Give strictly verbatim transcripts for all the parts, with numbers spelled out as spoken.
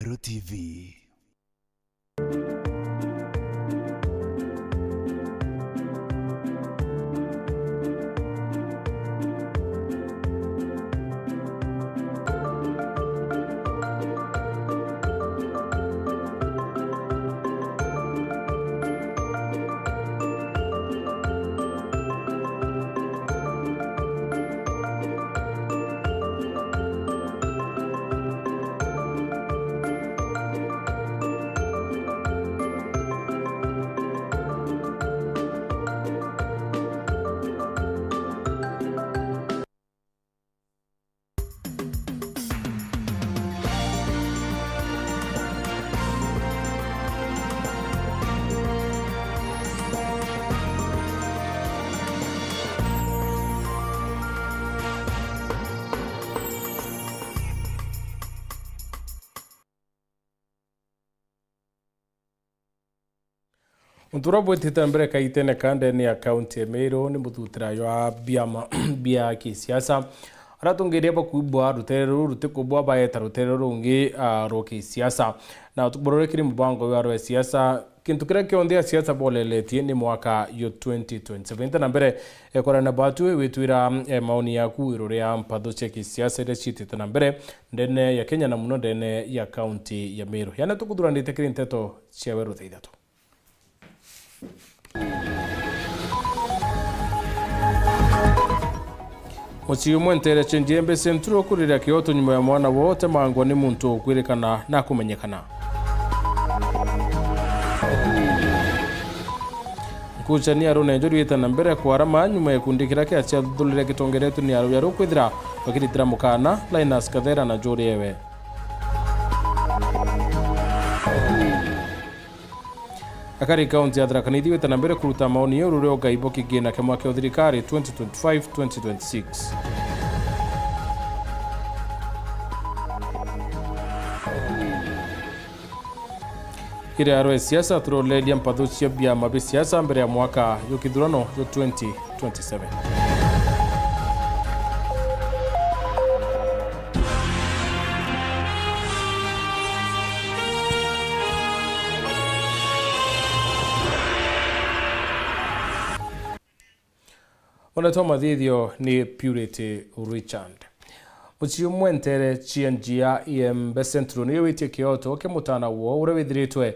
Meru T V. Untu buria bwitite mbere kaitene ka ndene ya kaunti ya Meru ni muthutira jwa biama bia kisiasa. Aria atongeria bakuibwa rutere ruru rutikubwa baeta rutere rungi, ah, rwa kisiasa. Na utuburure kiri mubango wa rwa siasa, kintu kiria kionthe a siasa boleletie ni mwaka yo twenty twenty-seven. Ita na mbere, eh, korana batu witwira, eh, maoni yaku iguru ria mpatho cia kisiasa iria ciitite na mbere ndene ya Kenya na muno ndene ya kaunti ya Meru. Yana tukuthuranite kiri nteto cia weru thaa ithatu. Mucii umwe ntere cia Njia Embassy Central kurira kioto nyuma ya mwana woo utemangwa ni muntu ukwirikana na kumenyekana. Nkuchania rune njuri ita na mbere kwarama nyuma ya gikundi kiria kiaciathuthurire gitongeretwe ni aruya rukwithira bakiritira mukana Linus Kathera na njuri ewe. Akari kaunti ya Tharaka Nithi wita na mbere kuruta maoni iguru ria ugai bwa kigina kia mwaka wa thirikari twenty twenty-five twenty twenty-six. Kiri arwe siasa, turoreria mpatho cia biama bia siasa mbere ya mwaka jwa kithurano jwa twenty twenty-seven. Onetwa mathithio ni Purity Richard. Mucii umwe ntere cia Njia Iembe Central niyo witie kioto kia mutana woo uria withiritwe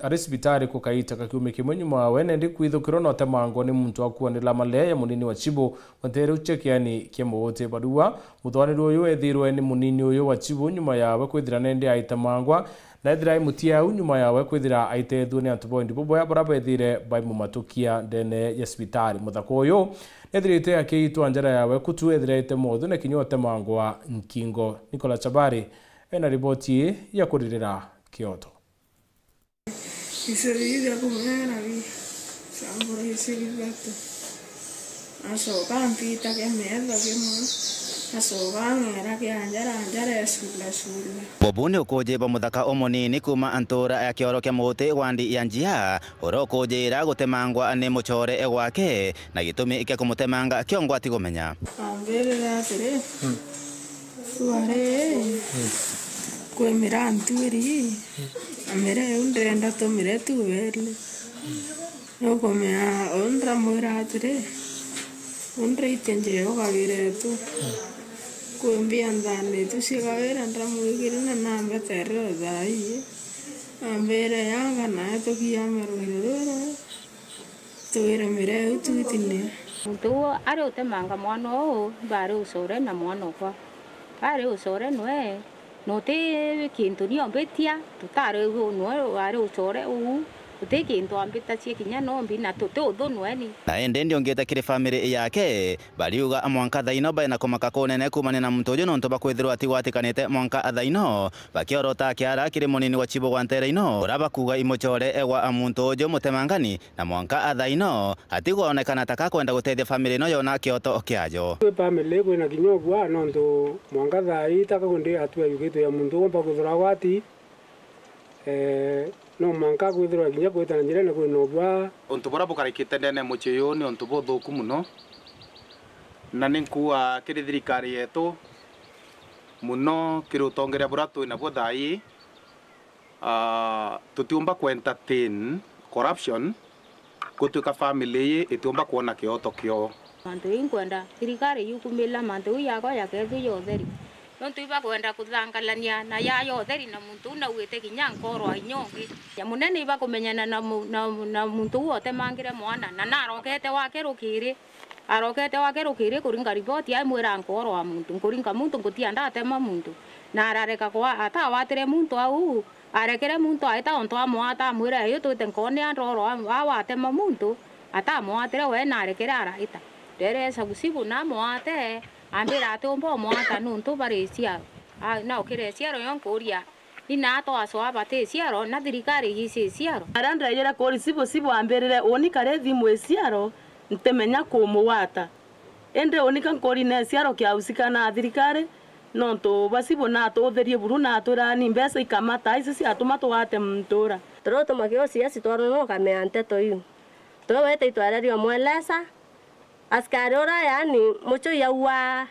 ari cibitari ku kaita ka kiumia kimwe nyuma we nendi kwithukirwa na utemangwa ni muntu akuanira male ya munini wa Chibu wa ntere cia kiani kia Mugute. Barua, muthaniri uyu ethirwe ni munini uyu wa Chibu nyuma yawe kwithira nendi aitemangwa na ethira ai mutia au nyuma yawe kwithira aitethua ni antu ba wendi buboya baria bethire baimumatukia ndene ya cibitari. Muthaka uyu nethirite akiitwa njara yawe kutu ethira aite mothu na kinya utemangwa nkingo. Nicola Chabari ena riboti ii ya kuririra kioto. Isirithia kumera bi sambura isiri batu. Acoka ampita kia metho kimwe, acoka ang'era kia njara, njara eculasula. Bobu ni ukuji bwa muthaka umunini kuuma ntuura ya Kioro kia Muti wandi ya Njia, uria ukujira gutemangwa ni mucore gwake, na gitumi kia kumutemanga kio ngwati kumenya. Ambirire atiri, "Twari kwi mirantu iri, na mira iu ndenda tumire tu beri." Nukumea uu ndamwira atiri, "Uu ndaitia njira ugawire tu." Kwi mbia nthanditu cia gawira ndamwigire na nambeterera thaa ii. Ambire, "Yanga nae tukiame rwiro ruru, tuwire mira iu twitine." Muntu uu ari utemanga mwana uu, bari ucore na mwana okwa. Ari ucore nwe, na uti kintu ni ombitia, tutari u-, nwe wari ucore uu, uti kintu ambitacie kinya nombi, na tuti uthu nwe ni. Na indi ndiongite kiri family yake, bariuga mwanka thaino baina kumaka kunene kumania na muntu uju nontu bakwithirwa atigwatikanite mwanka thaino, bakiorota kiara kiri munini wa Chibu gwa ntere ino, uria bakuuga imucore egwa muntu uju mutemangani, na mwanka thaino atigwonekana ta kakwenda gutethia family ino yona kioto kiayo. Kwi family kwina kinya ubwa nontu mwanka thaa ii ta kakundi atua yugitwe ya muntu ugomba kwithirwa agwati, eh, no mwanka kwithirwa kinya kwita na njira ina kwina ubwa. Untu buria bukarikite ndene mucii uyu ni untu buthuku muno, na ni nkuuga kiri thirikari yetu, muno kiri utongeria buria twi nabuo thaa ii, Ah, tutiumba ku entertain corruption, gutwika family ii itiumba kwona kioto kioo. Mantu ii nkwenda thirikari yukumila mantu ii yakwa yakethua ya utheri. Nontu ibakwenda kuthangalania na ya ya utheri na muntu uu nauite kinya nkorwa inya ungi. Ya munene ibakumenyana na mu-, na, na muntu uu otemangire mwana, na narokete wake rukiri. Arokete wake rukiri kuringa riboti, aimwira nkorwa muntu, nkuringa muntu, ngutia ndatema muntu. Na arareka kwa, atawatire muntu au, arekere muntu aita ontu amwata, amwira, "Eyo twite nkoone a ndoro a, a watema muntu," atamwatire we, narekere araita. Ndere sabusibu namwate, ambira ati umba umwata nuntu bari ciaro. A, na ukire ciaro yo nkuria, ina atwacwa bati ciaro, na thirikari ici ciaro. Aria ndejire kuri sibu sibu ambirire, "Uni kare thimu iciaro, ntimenya kumugwata." Indi unika nkuri ne ciaro kia usika na thirikari, nontu bwa sibu natutherie buru na atwira ni mbeca ikamata, ici ciatuma tugwate ntura. Turutuma kiosi esi twarona ukamea nteto iu. Twe wete itwareria umwelesa, askari uria, yaani, mucui aua,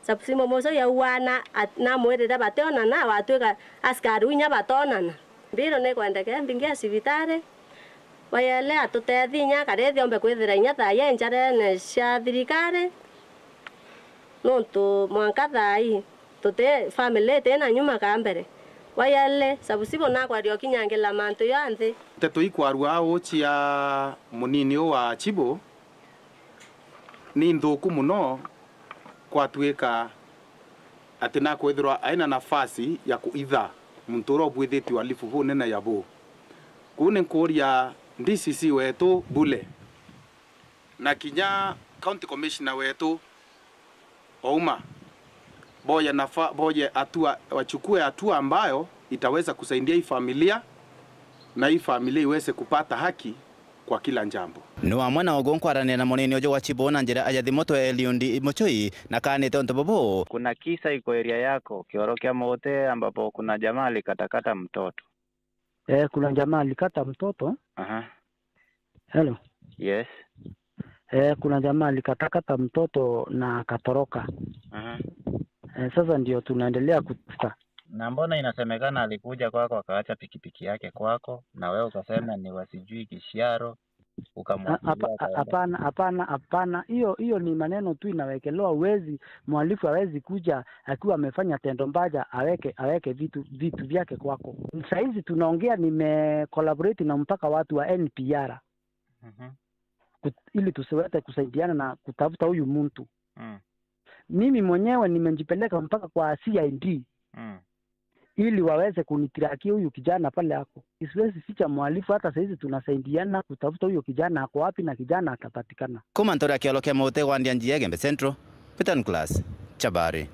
Sapsimo mucui aua na at-, namwirire bationana, watwika askari inya batonana. Mbiru nikwendeke mbingi ya cibitari, wayele atutethie inya kari thiombe kwithira inya thaa ii njarene cia thirikari, nontu mwanka thaa ii tuti, family iti na nyuma ka mbere. Wayele Sapsimo nakwaria ukinyangila mantu yonthe. Nteto ikwarua au cia munini u wa Chibo, ni nthuku mono kwatwika ati nakwithirwa aina nafasi ya kuitha muntu uria ubwithitie uhalifu bunene ya buu. Kuu ni nkuuria D C C wetu Bule na kinya County Commissioner wetu Ouma, boye nafa-, boye hatua, wachukue hatua ambayo itaweza kusaidia hii familia na hii familia iweze kupata haki kwa kila jambo. Ni wamwe na ugu nkwaraniria na munini uju wa Chibu na njira ya thimu twe Eliud Muchui na kaanite untu bubu. Kuna kisa iko area yako, Kioro kia Mote, ambapo kuna jamaa alikatakata mtoto. Eh, kuna jamaa alikata mtoto. Aha. Hello. Yes. Eh, kuna jamaa alikatakata mtoto na akatoroka. Aha. Eh, sasa ndio tunaendelea kutafuta. Na mbona inasemekana alikuja kwako akaacha pikipiki yake kwako, na wewe ukasema ni wa sijui Kishiaro, ukamwachilia akaenda? Hapana, hapana, hapana. Hiyo, hiyo ni maneno tu inawekelewa. Huwezi, mhalifu hawezi kuja akiwa amefanya tendo mbaya aweke, aweke vitu, vitu vyake kwako. Saizi tunaongea, nime collaborate na mpaka watu wa N P R. Mhm. Kut-, ili tusiweze kusaidiana na kutafuta huyu mtu. Mm. Mimi mwenyewe nimejipeleka mpaka kwa C I D. Mm. Ili waweze kunitiraki huyu kijana pale ako. Siwezi ficha mhalifu, hata saizi tunasaidiana kutafuta huyo kijana ako wapi na kijana atapatikana. Kuma ntori ya kioro kia Mote gwa Ndianji ya Igembe Central, Peter Nicholas, Chabari.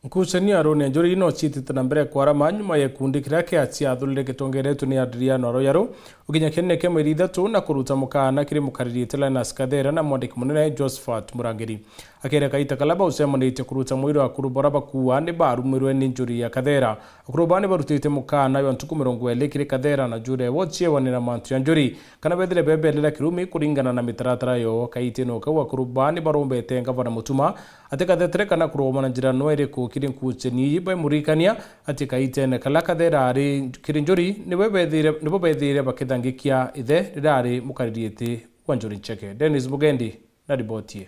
Nkucanio ya rune njuri no ciitite na mbere kwarama nyuma ya gikundi kiria kia ciathurire gitongeretwe ni Adriano Aroyaro ukinya kinene kia mweri ithatu na kuruta mukaana kiri mukariri Linus Kathera na mwandiki munene Josephat Murangiri. Akere kaita kala baucemanitie kuruta mwiri wa akuru bara bakuua ni barumirwe ni njuri ya Kathera. Akuru baa ni barutite mukaana jwa ntuku mirongo iri kiri Kathera na jure wochiewanira mantu ya njuri kana bethire bebelera kirumi kuringana na mitaratara yo. Kaitino kau akuru baa ni barombete ngavana Mutuma ati Kathera kana kuromana njira no iriku kiri nkucheni ii baimurikania ati kaitene kala Kathera ari kiri njuri nibo bethire, nibo bethire bakithangikia ithe riria ari mukariri iti wa njuri ncheke. Dennis Mugendi na riboti ii.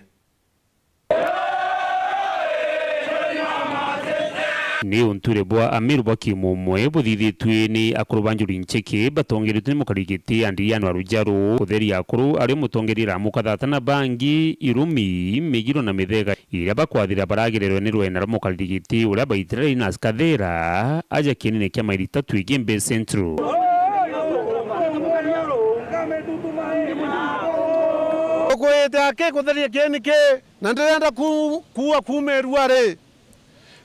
Ni unture bwa Amiru bwa kimumwe buthithitue ni akuru ba njuri ncheke batongeretwe ni mukarigiti Andriano Arujaru, kutheria akuru ari mutongeria Ramuka Thata na bangi, irumi, migiro na mithega iria bakwathira baragererwe ni rwena rwa mukarigiti uria baitire Linus Kathera aja kienine kia mairi itatu Igembe Central. Ukwite aki kutheria kieni ki, na ndirenda ku-, kuua kuuma irua ri.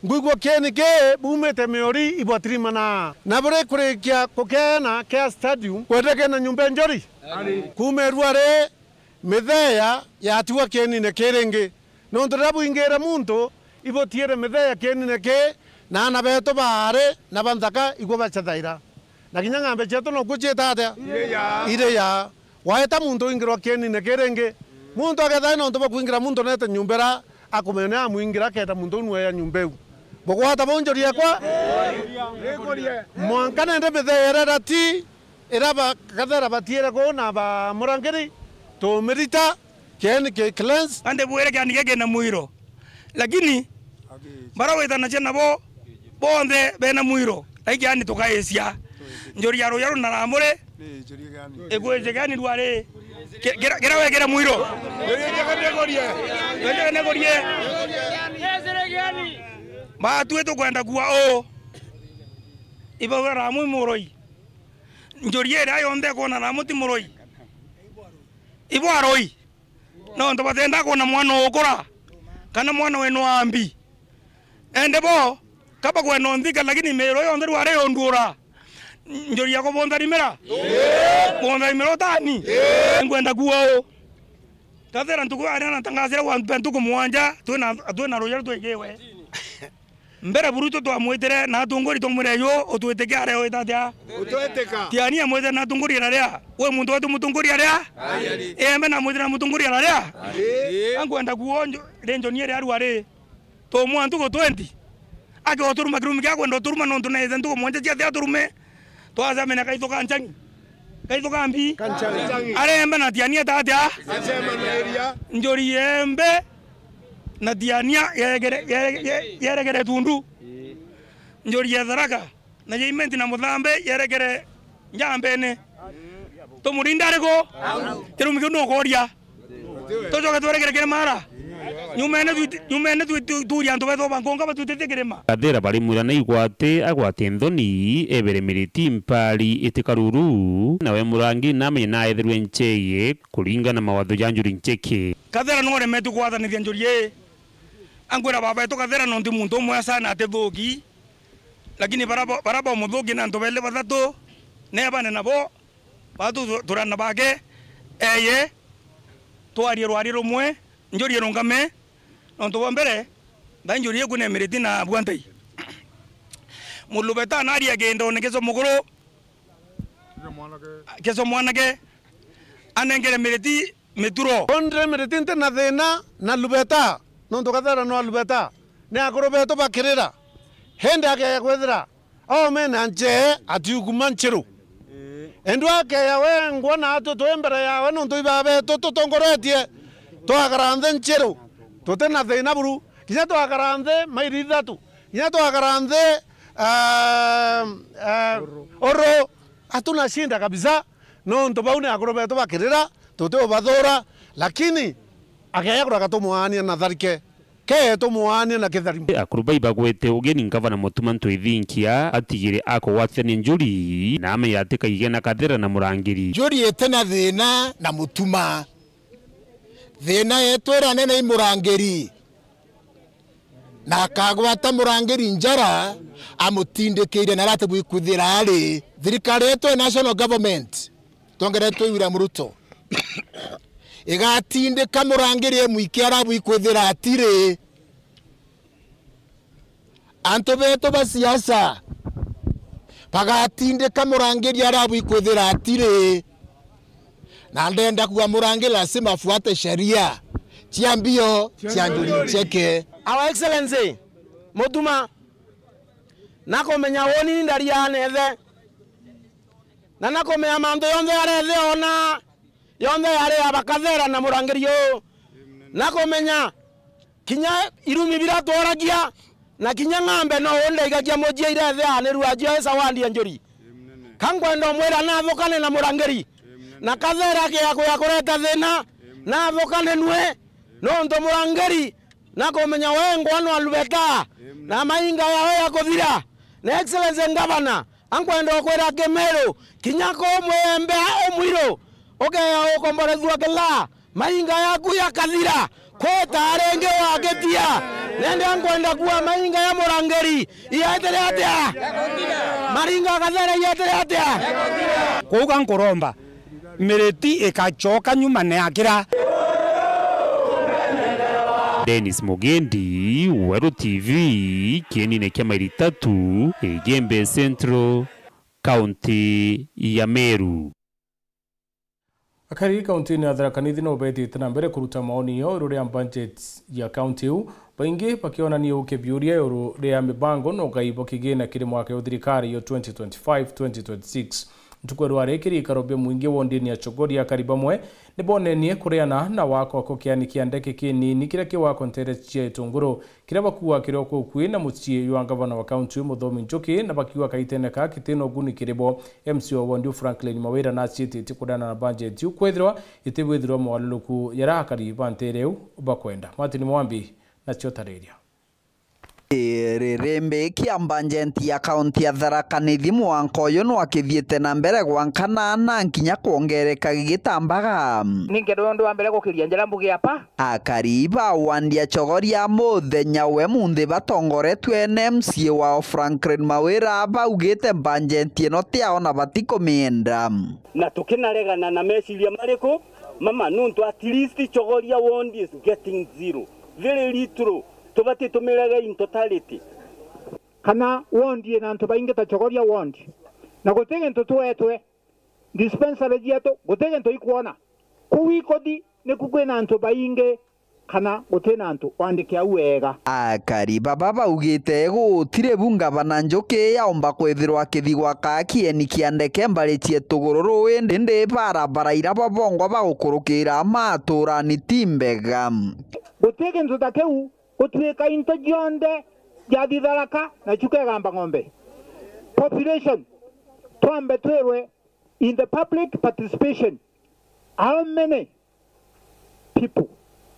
Ngwigua kieni ki bumite miori ibwatirimana. Na buri kurikia kukeena kia stadium, kwendeke na nyumba njori. Kuuma irua ri, mitheya yatigwa kienine ki ringi. Nontu riria bwingire muntu, ibutiire mitheya kienine ki, na aana betu baari na ba nthaka igwe bacethaira. Na kinya ng'ambe cietu noku ciita atia? Iri ya. Iri ya. Waeta muntu uingirwa kienine ki ringi. Muntu akethira ena untu bwa kuingira muntu neete nyumba iria akumenya ni amwingira, akeeta muntu uu niwe ya nyumba iu. Bugwata bu njuri yakwa? Mwanka nende mithee iria irati, iria ba Kathera batiire kuu na ba Murangiri, tumirita, kieni ki cleanse. Ande bwire kiani giki kina mwiro. Lakini, bara witanagia nabo, bonthe bena mwiro. Na ikiani tukaisia. Njuri ya ruya runa ramuri, igwije kiani rwari. Ki-, kira, kira wekire mwiro. Wekire negorie. Batwi tukwenda kuwa uu. Ibauga Ramu i muroi. Njuri iria yonthe ikwona Ramu ti muroi. Ibo aroi. Nontu batenda kwona mwana ukura, kana mwana wenu ambi. Ende bo, kaba kwenda unthika, lakini miiro yonthe rwari yondura. Njuri ya kubuntharimira? Buntharimira utani? Nkwenda kuwa uu. Kathera ntuku aria natangasire wa mpe ntuku mwanja, twina, twina ruja rutwigiwe. Mbere buru itwe twamwitire na atunguri twamwira, "Yu utwitike aria wita atia?" Utwitika. Tiania amwitire na atunguri araria. We muntu wetu mutunguri aria? Embe na amwitire na mutunguri araria? Ankwenda kuo njo-, ri njoni iria arua ri. Tumwa ntuku twenty. Ake uturuma kirumi kia kwenda uturuma nontu naite ntuku mwanja cia thia turume. Twacamene kaitho ka nchang'i. Kaitho ka mbi. Ka nchang'i. Arembe na tiania ta atia? Acemaniria. Njuri yembe na tiania yerekere, yere-, ye-, yerekere tundu. Njuri ya Tharaka na ya Imenti na Muthambe yerekere njambene. Tumurinda ariku? Kirumi kiu nukuria. Tucoke twerekere kirima ara. Nyumene twi-, nyumene twi-, tu-, tuuria antu betu ba nkunga batwititie kirima. Kathera barimwira na igwati agwate nthoni, ebere miriti mpari itikaruru, nawe Murangi namenye naetherwe ncheye kuringana na mawatho ja njuri ncheke. Kathera nuremetwe kwathanithia njuri ii. Ankwira baba etu Kathera nontu muntu umwe sana atithuki. Lakini bara bo-, bara ba muthuki na antu beli bathatu, nebane nabo, Batu tu-, turana bake, eye, twarie rwari rumwe, njuri irungame, nontu bwa mbere, nthai njuri iku nemiriti na bwa nthai. Mulubeta naria kindone kiso mukuru, kiso mwanake, anengere miriti mituro. Onde miriti nti na thina na lubeta, nontu Kathera no lubeta, ni akuru betu bakirira, hindi akeya kwithira Aumene na njee atiuguma nchiru. Ii. Endu akeya wengwa na atwi twi mbere yawe, nontu ibabetu tutongoretie, twakara nthi nchiru, tuti na thina buru. Kinya twakara nthi mairi ithatu, kinya twakara nthi, ehm, ehm, uru, hatuna shinda kabisa, nontu bau ni akuru betu bakirira, tuti ubathura, lakini akeya kurega tumwaania na tharike. Kee tumwaanie na kitharimo. Akuru bai bagwete ugeni ngavana Mutuma Ntwithinkia atigire akugwatithania njuri na amenye atikaige na Kathera na Murangiri. Njuri iti na thina na Mutuma. Thina yetu iria nene i Murangiri. Na akagwata Murangiri njara, amutindikiire na arate bwikwithira ari. Thirikari yetu ya National Government, tongeretwe i William Ruto. Igatindika Murangiri e mwiki arabwikwithira atiri. Antu betu ba siasa bagatindika Murangiri arabwikwithira atiri. Na ndenda kuga Murangiri lazima afuate sheria cia mbio cia njuri ncheke. Our Excellency, Mutuma, nakumenya woni ni ndaria nethe. Na nakumenya mantu yonthe yarethe ona, yonthe yari ya ba Kathera na Murangiri uu. Nakumenya kinya irumi biria tworagia, na kinya ng'ambe no undaigagia mucii irethe anirua cio i sawandi ya njuri. Ka nkwenda umwira nathukane na Murangiri. Na Kathera akia kuya kureta thina, nathukane nwe, nontu Murangiri nakumenya wengwa no alubeta, na mainga yawe ya kuthira. Na Excellency Governor, ankwenda ukwira Kimiru, kinya ku mwembe umwiru, ukeya ukomborethua kila mainga yaku yakathira, kweta aringi wagitia. Nende ankwenda kuwa mainga ya Murangiri, ietire atia? Maringa Kathera ietire atia? Kwou ga nkuromba, miriti ikacoka nyuma na yakira. Dennis Mugendi, Weru T V, kienine kia Mairi Tatu, Igembe Central, kaunti ya Meru. Akari kaunti-ini ya Tharaka Nithi no betite na mbere kuruta maoni yao iguru ria budget ya kaunti iu, Baingi bakionania ukibiuria iguru ria mibango na ugai bwa kigina kiri mwaka yo thirikari yo twenty twenty-five twenty twenty-six. Ntuku ya rwari kiri ikaro bia mwingi wondini ya Chogoria, akari bamwe nibonenie kuriana na wakwa kwa kiani kia ndege kinini kiria kiwakwa ntere cia Itunguru, kiria bakuuga kiri o kukui na mucii jwa ngavana wa kaunti uyu Muthomi Njuki, na bakiuga kaitene ka kitina uguni kiri bo. M C A wa wondi Franklin Mawira naciititie kuriana na bajeti iu kwithirwa itibwithirwa mogaruruku jaria akari ba ntere iu bakwenda. Martin Mwambi nacio tariria. Iririmbi kia bajeti ya kaunti ya Tharaka Nithi mwanka uyu nwakithiite na mbere gwankana na nkinya kwongereka gigitambaga. Ni nkedo undu wa mbere gukiria njara mbugi apa. Akari ba wandi ya Chogoria muthenya we munthi batongoretue ni M C A wao Franklin Mawira baugite bajeti ino tiao na batikumienda. Na tukinaregana na meciria mariku? Mama, nuntu at least Chogoria ward is getting zero. Very little. Tubati tumirege in totality. Kana ward ina antu baingi ta Chogoria ward. Na guti gintu twetwe. Dispensary cietu, guti gintu ikwona. Kuu ikothi niku kwina antu baingi kana guti na antu oandike au wega. Akari baba baugite gutiri bu ngavana Njuki yaomba kwithirwa akithigwa kaa kieni kia ndege mbari cia Ituguru, indi barabara ira babongwa bagukurukira maturani ti mbega. Guti gintu ta kiu, gutuika into cionthe jathi Tharaka na ciukegamba ng'ombe. Population, twambe twirwe in the public participation, how many people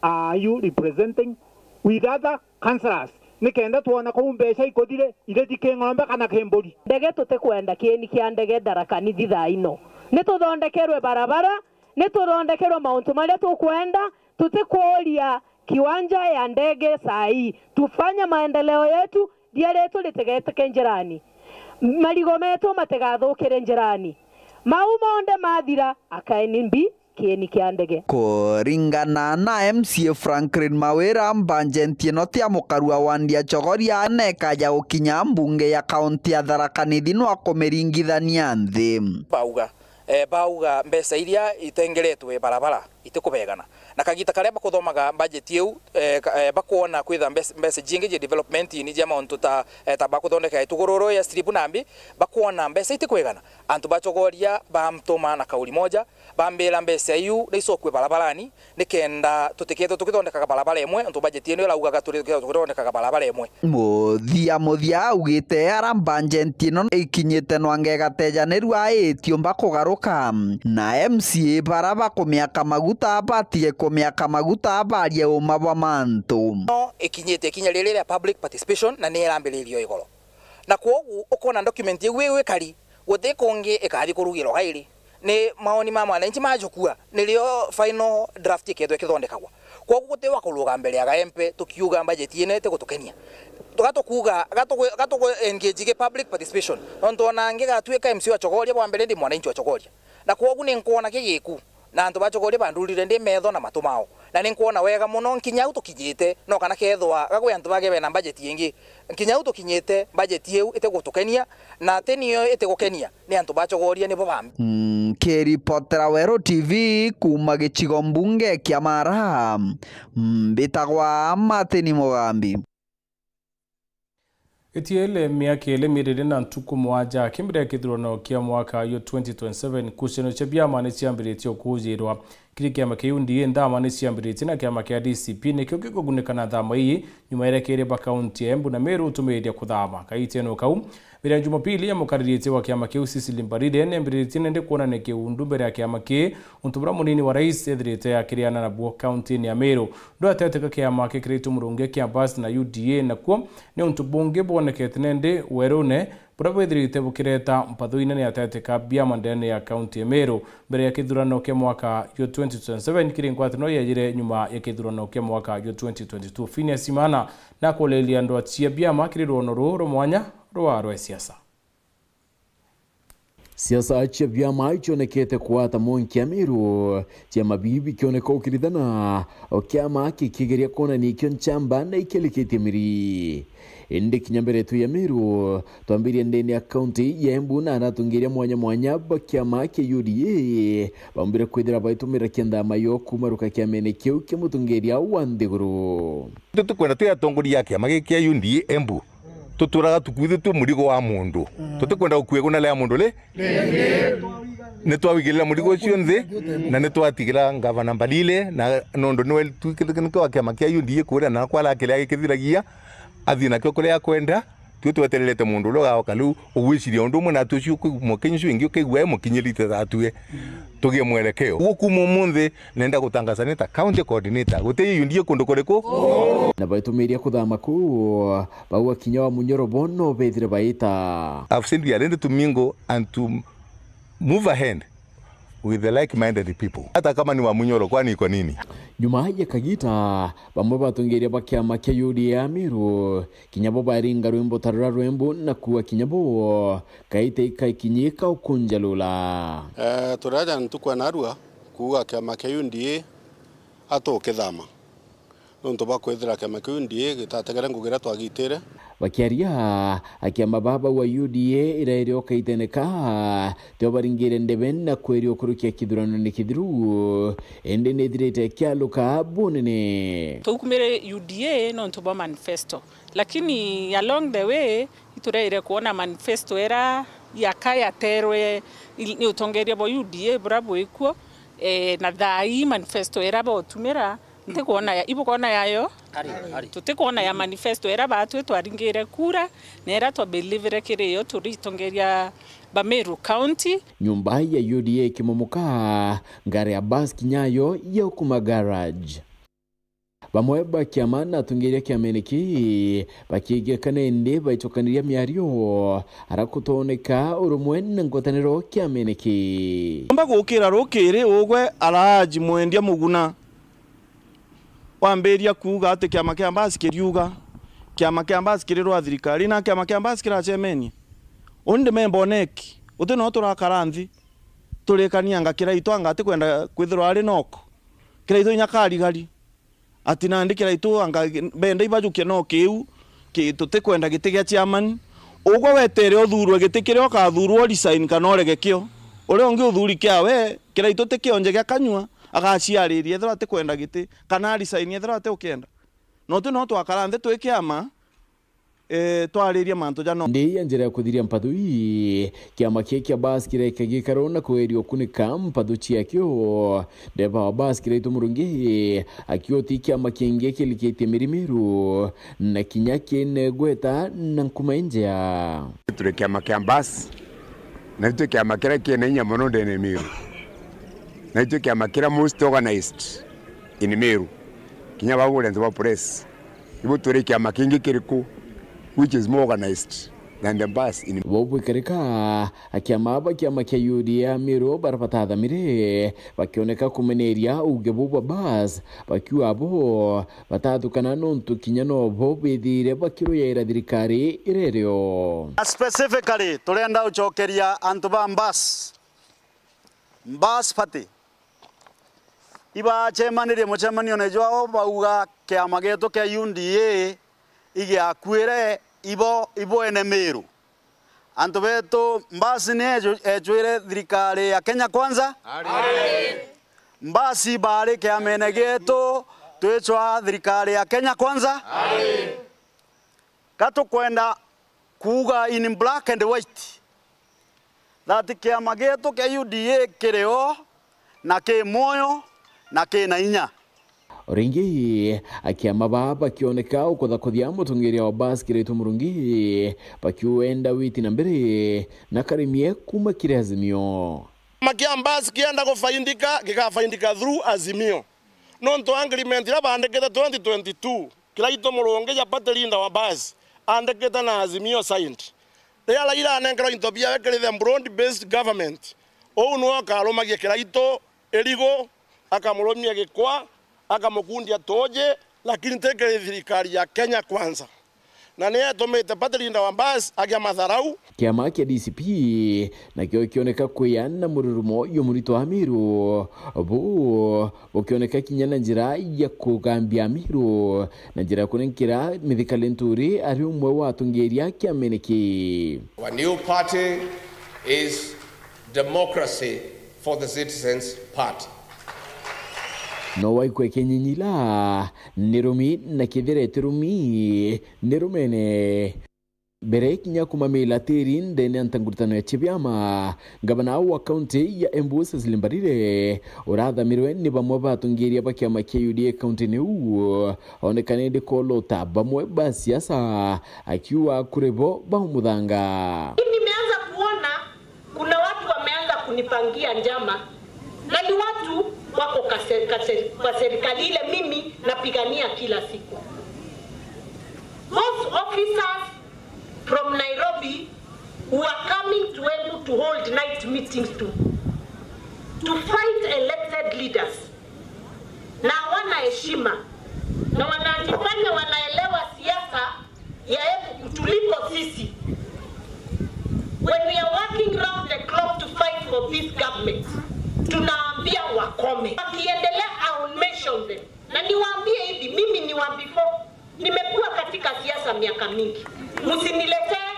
are you representing with other councillors? Nikenda twona kuu mbeca ikuthire, irethi ki ng'ombe kana ki mburi. Ndege tutikwenda kieni kia ndege Tharaka Nithi thaa ino. Nituthondekerwe barabara, nituthondekerwe mauntu maria tukwenda, tutikuuria kiwanja ya ndege saa hii. Tufanye maendeleo yetu, ria rietu ritigetike njirani. Marigo metu matigathukire njirani. Mau monthe mathira, akaeni mbi kieni kia ndege. Kuringana na M C A Franklin Mawira, bajeti ino tia mukaru wa wandi ya Chogoria na ikaja gukinya mbunge ya kaunti ya Tharaka Nithi nwa kumiringithania nthi. Bauga, eh, bauga mbeca iria itengeretwe barabara itikubegana. Na kagita karia bakuthomaga budget iu, eh, ka-, eh, bakwona kwitha mbe-, mbeca jingi jia development ni jia mauntu ta, eh, ta bakuthondeka Ituguru ya strip nambi, bakwona mbeca itikwigana. Antu ba Chogoria bamtuma na kauli moja, bambira mbeca iu na icokue barabarani, nikenda tutikethwe tukithondekaga barabara imwe, antu budget ino iraugaga turi-, tukithondekaga barabara imwe. Muthia muthia augite ara bajeti ino ikinyite nwange igatejanirua itiumba kugaruka, na M C A bara bakumiaka maguta batige kumiaka maguta barie uma bwa mantu. No ikinyite ikinya riri ria public participation na ni irambiririo igoro. Na kwogu ukona document iu iu ikari, guti kungi ikathi kurugirwa gairi. Ni maoni ma mwananchi majukua, nirio final draft ikethwa ikithondekagwa. Kwogu guti wa kuruga mbere ya gaempe tukiuga budget ino itigutukenia. Gatukuuga, gatuku-, gatuku engage gi public participation. Nontu ona ngigatuika M C A wa Chogoria, bwa mbere ndi mwananchi wa Chogoria. Na kwogu ni nkwona kigiku. Na antu ba Chogoria bandurire ndi metho na matu mao. Na ni nkwona wega mono nkinya au tukinyite, no kana kethwa gakwi antu bage bena budget ingi. Nkinya au tukinyite, budget iu itigutukenia, na ati niyo itigukenia, ni antu ba Chogoria nibo bambi. Mm, nkiripotera Weru T V kuuma gicigo mbunge kia Mara, mbitagwa Martin Mugambi. Itiele miaka ili miriri na ntuku mwanja akimbere ya kithurano kia mwaka yo twenty twenty-seven, kuciano cia biama ni ciambiritie ukujirwa. Kiri kiama kia U D A, nthama ni ciambiritie na kiama kia D C P nikio gikugunika na nthama ii, nyuma iria kiri ba kaunti ya Embu na Meru utumiriria kuthama. Kaiteno kau, mbere ya Jumapili ya mukariritie wa kiama kiu Cecily Mbarire niambiritie nende kuonania kiundu mbere ya kiama kii, untu buria munini wa rais ethirite akiriana nabuo kaunti-ini ya Meru. Ndwateteka kiama kikiritwe murungi kia Bus na U D A nakuo ni untu bungi bwonekete nende werune buria bwithirite bukireta mpatho inene ya teteka biama ndene ya kaunti ya Meru mbere ya kithurano kia mwaka yo twenty twenty-seven kiri ngwataniro yejire nyuma ya kithurano kia mwaka yo twenty twenty-two. Phineas Imana nakulelia ndwa cia biama kiri rwono ruu rwa mwanya rwa rwa siasa. Siasa cia biama icionekete kugwata mwankia Meru, ciama biu bikioneka ukirithana, o kiama kikigeria kuonania ikio nchamba na ikirikitie miri. Indi kinya mbere tu ya Meru, twambirie ndene ya kaunti ya Embu na aratungiria mwanya mwanya ba kiama kia U D A baumbire kwithira baitumira kiandama yo kumaruka kiamene kiu kia mutungiria wa nthiguru. Tutikwenda twi atongoria a kiama giki kia U D A Embu tuturaga tukuithitue murigo wa mundu. Tutikwenda gukua iguna ria mundu ri. Ni twawigirira murigo ucio nthi, na ni twatigira ngavana Mbalile, na nondu niwe twikirite nikio wa kiama kia U D A kuria na nakwa arakiri agikithiragia, athii nakio kuria akwenda, tui twetererete mundu uria ugaoka riu ugwiciria undu umwe natwi ucio ukigua mukenya ucio wingi ukigua e mukinyirite thatue. Tugie mwerekeo. Uguo kuuma umunthi, nenda gutangaza ni ta county coordinator. Guti U D A kundu kuriku. Na baitumiria kuthama kuu, bauga kinya wa Munyoro bo no bethire baita. I've said we are ready to mingle and to move ahead with the like-minded people. Hata kama ni wa Munyoro, kwani iko nini? Nyuma ya kagita, bamwe batongeria ba kiama kia U D A Meru, kinya bo baringa rwimbo ta ruria rwimbo na kuuga kinya bo, kaite ikaikinyika ukunjalula. Eh, turaja ntuku ya narua kuuga kiama kia U D A atukithama. Nontu bwa kwithira kiama kiu U D A gitategere ngugi iria twagitire. Bakiaria, akiama baba wa U D A irairi o kaitene ka, tio baringire ndebe na kweria ukurukia kithurano ni kithiru, indi ni ithirite kialuka bunene. Twaukumire U D A nontu bwa manifesto, lakini along the way, itureire kwona manifesto era yaka yaterwe il-, ni utongeria bwa U D A bura bwikuo, eh, na thaa ii manifesto era botumira, ntikwona ya, ibukwona yayo? Ari, ari. Tutikwona ya manifesto era batwi twaringire kura, na era twabelivire kiri yo turitongeria ba Meru County. Nyumba ya U D A ikimomoka, ngari ya bus kinyayo ya kuma garage. Bamwe ba kiama na atongeria kiamene kii bakiigekana indi baicokaniria miario ara kutoneka urumwe na ngwataniro kiamene kii. Omba gukira rukiri ugwe Alhaji Mwendia Muguna wambiria kuuga ati kiama kia Mbasi kiriuga, kiama kia Mbasi kiri rwa thirikari, na kiama kia Mbasi kiracemenie. Uni ndi memba o neki, uti no turakara nthi turikanianga Kiraitu anga atikwenda kwithirwa ari noko. Kiraitu inya karigari. Ati nandi Kiraitu anga benda ibajukie no kiu, ki-, tutikwenda giti gia chairman. Ugwe wetere uthurwe giti kiria ukathurwa, resign kana urege kio. Uria ungi uthuri kiawe, Kiraitu ti kionje gia kanyua, agaciariria ethirwa atikwenda giti, kana resign ethirwa atiukienda. No tu no twakara nthi twi kiama, eh, twaririe mantu jano. Ndi ya njira ya kuthiria mpathu ii, kiama kii kia Bas kireka gikaro na kweria ukunika mpathu ciakio. Ndeba wa Bas Kiraitu Murungi akiuti kiama kingi kilikitie mirimiru na kinya kine gweta na nkuma injea. Turi kiama kia Bas, na itu kiama kiria kina inya mono ndene Miru, na itu kiama kiria most organized in Miru, kinya bagure ntu ba press. Ibu turi kiama kingi kiriku which is more organized than the Bas in. Bo bwikarika, akiama ba kiama kia U D A Miru bara batathamire, bakioneka kumeneria uge bu bwa Bas, bakiuga bo batathukana nontu kinya no bo bithire bakiruyaira thirikari iria irio. Specifically, turenda ucokeria antu ba Bas, Bas Party, ibacemanirie mucemanione jwao bauga kiama gietu kia U D A igiakuire ibo, ibo ene Miru. Antu betu, Bas ni eju-, ecwire thirikari ya Kenya Kwanza. Bas bari kiamene gietu, twicwa thirikari ya Kenya Kwanza. Ka tukwenda kuuga in black and white that kiama gietu kia U D A kiri o na ki mwoyo na ki na inya. O ringi, akiama baa bakioneka ukuthakuthia mutongeria wa Bas Kiraitu Murungi, bakiuenda witi na mbere na karimie kuuma kiri Azimio. Kiama kia Bas kienda gufaindika, gigafaindika through Azimio. Nontu agreement iria baandikite twenty twenty-two, Kiraitu Murungi ja party leader wa Bas, aandikite na Azimio signed. Riria Raila anenkerwa into biawe kiri the broad based government, uu niwe ukarumagia Kiraitu irigu, akamurumia gikwa, akamukundia tuuji, lakini ti kiri thirikari ya Kenya Kwanza. na ni etumite party leader wa Mbas agia matharau. Kiama kia D C P nakio kioneka kwia na mururumo jumurito wa Amiru, bu bukioneka kinya na njira ya kugambia Amiru na njira ya kunenkera Mithika Linturi ari umwe wa atongeria kiamene ki. Our new party is Democracy for the Citizens Party. No waikwe kinyinyila ni rumi, na kithira ti rumi ni rumene. Mbere kinya kumamila tiri ndene ya ntangurutano ya chibiama, ngavana wa kaunti ya Embu Cecily Mbarire urathamirwe ni bamwe ba atongeria ba kiama kia U D A kaunti-ini iu, onekane ndi kolota bamwe ba siasa, akiuga kuri bo baumuthanga. Nimeanza kuona kuna watu wameanza kunipangia njama, na ni watu wako kase-, kase-, kwa serikali ile mimi napigania kila siku. Those officers from Nairobi who are coming to Embu to hold night meetings to, to fight elected leaders, na hawana heshima, na wanajifanya wanaelewa siasa ya Embu kutuliko sisi. When we are working round the clock to fight for this government, tunaambia wakome. Wakiendelea, I will mention them. Na niwaambie hivi, mimi ni wa before. Nimekuwa katika siasa miaka mingi. Msiniletee,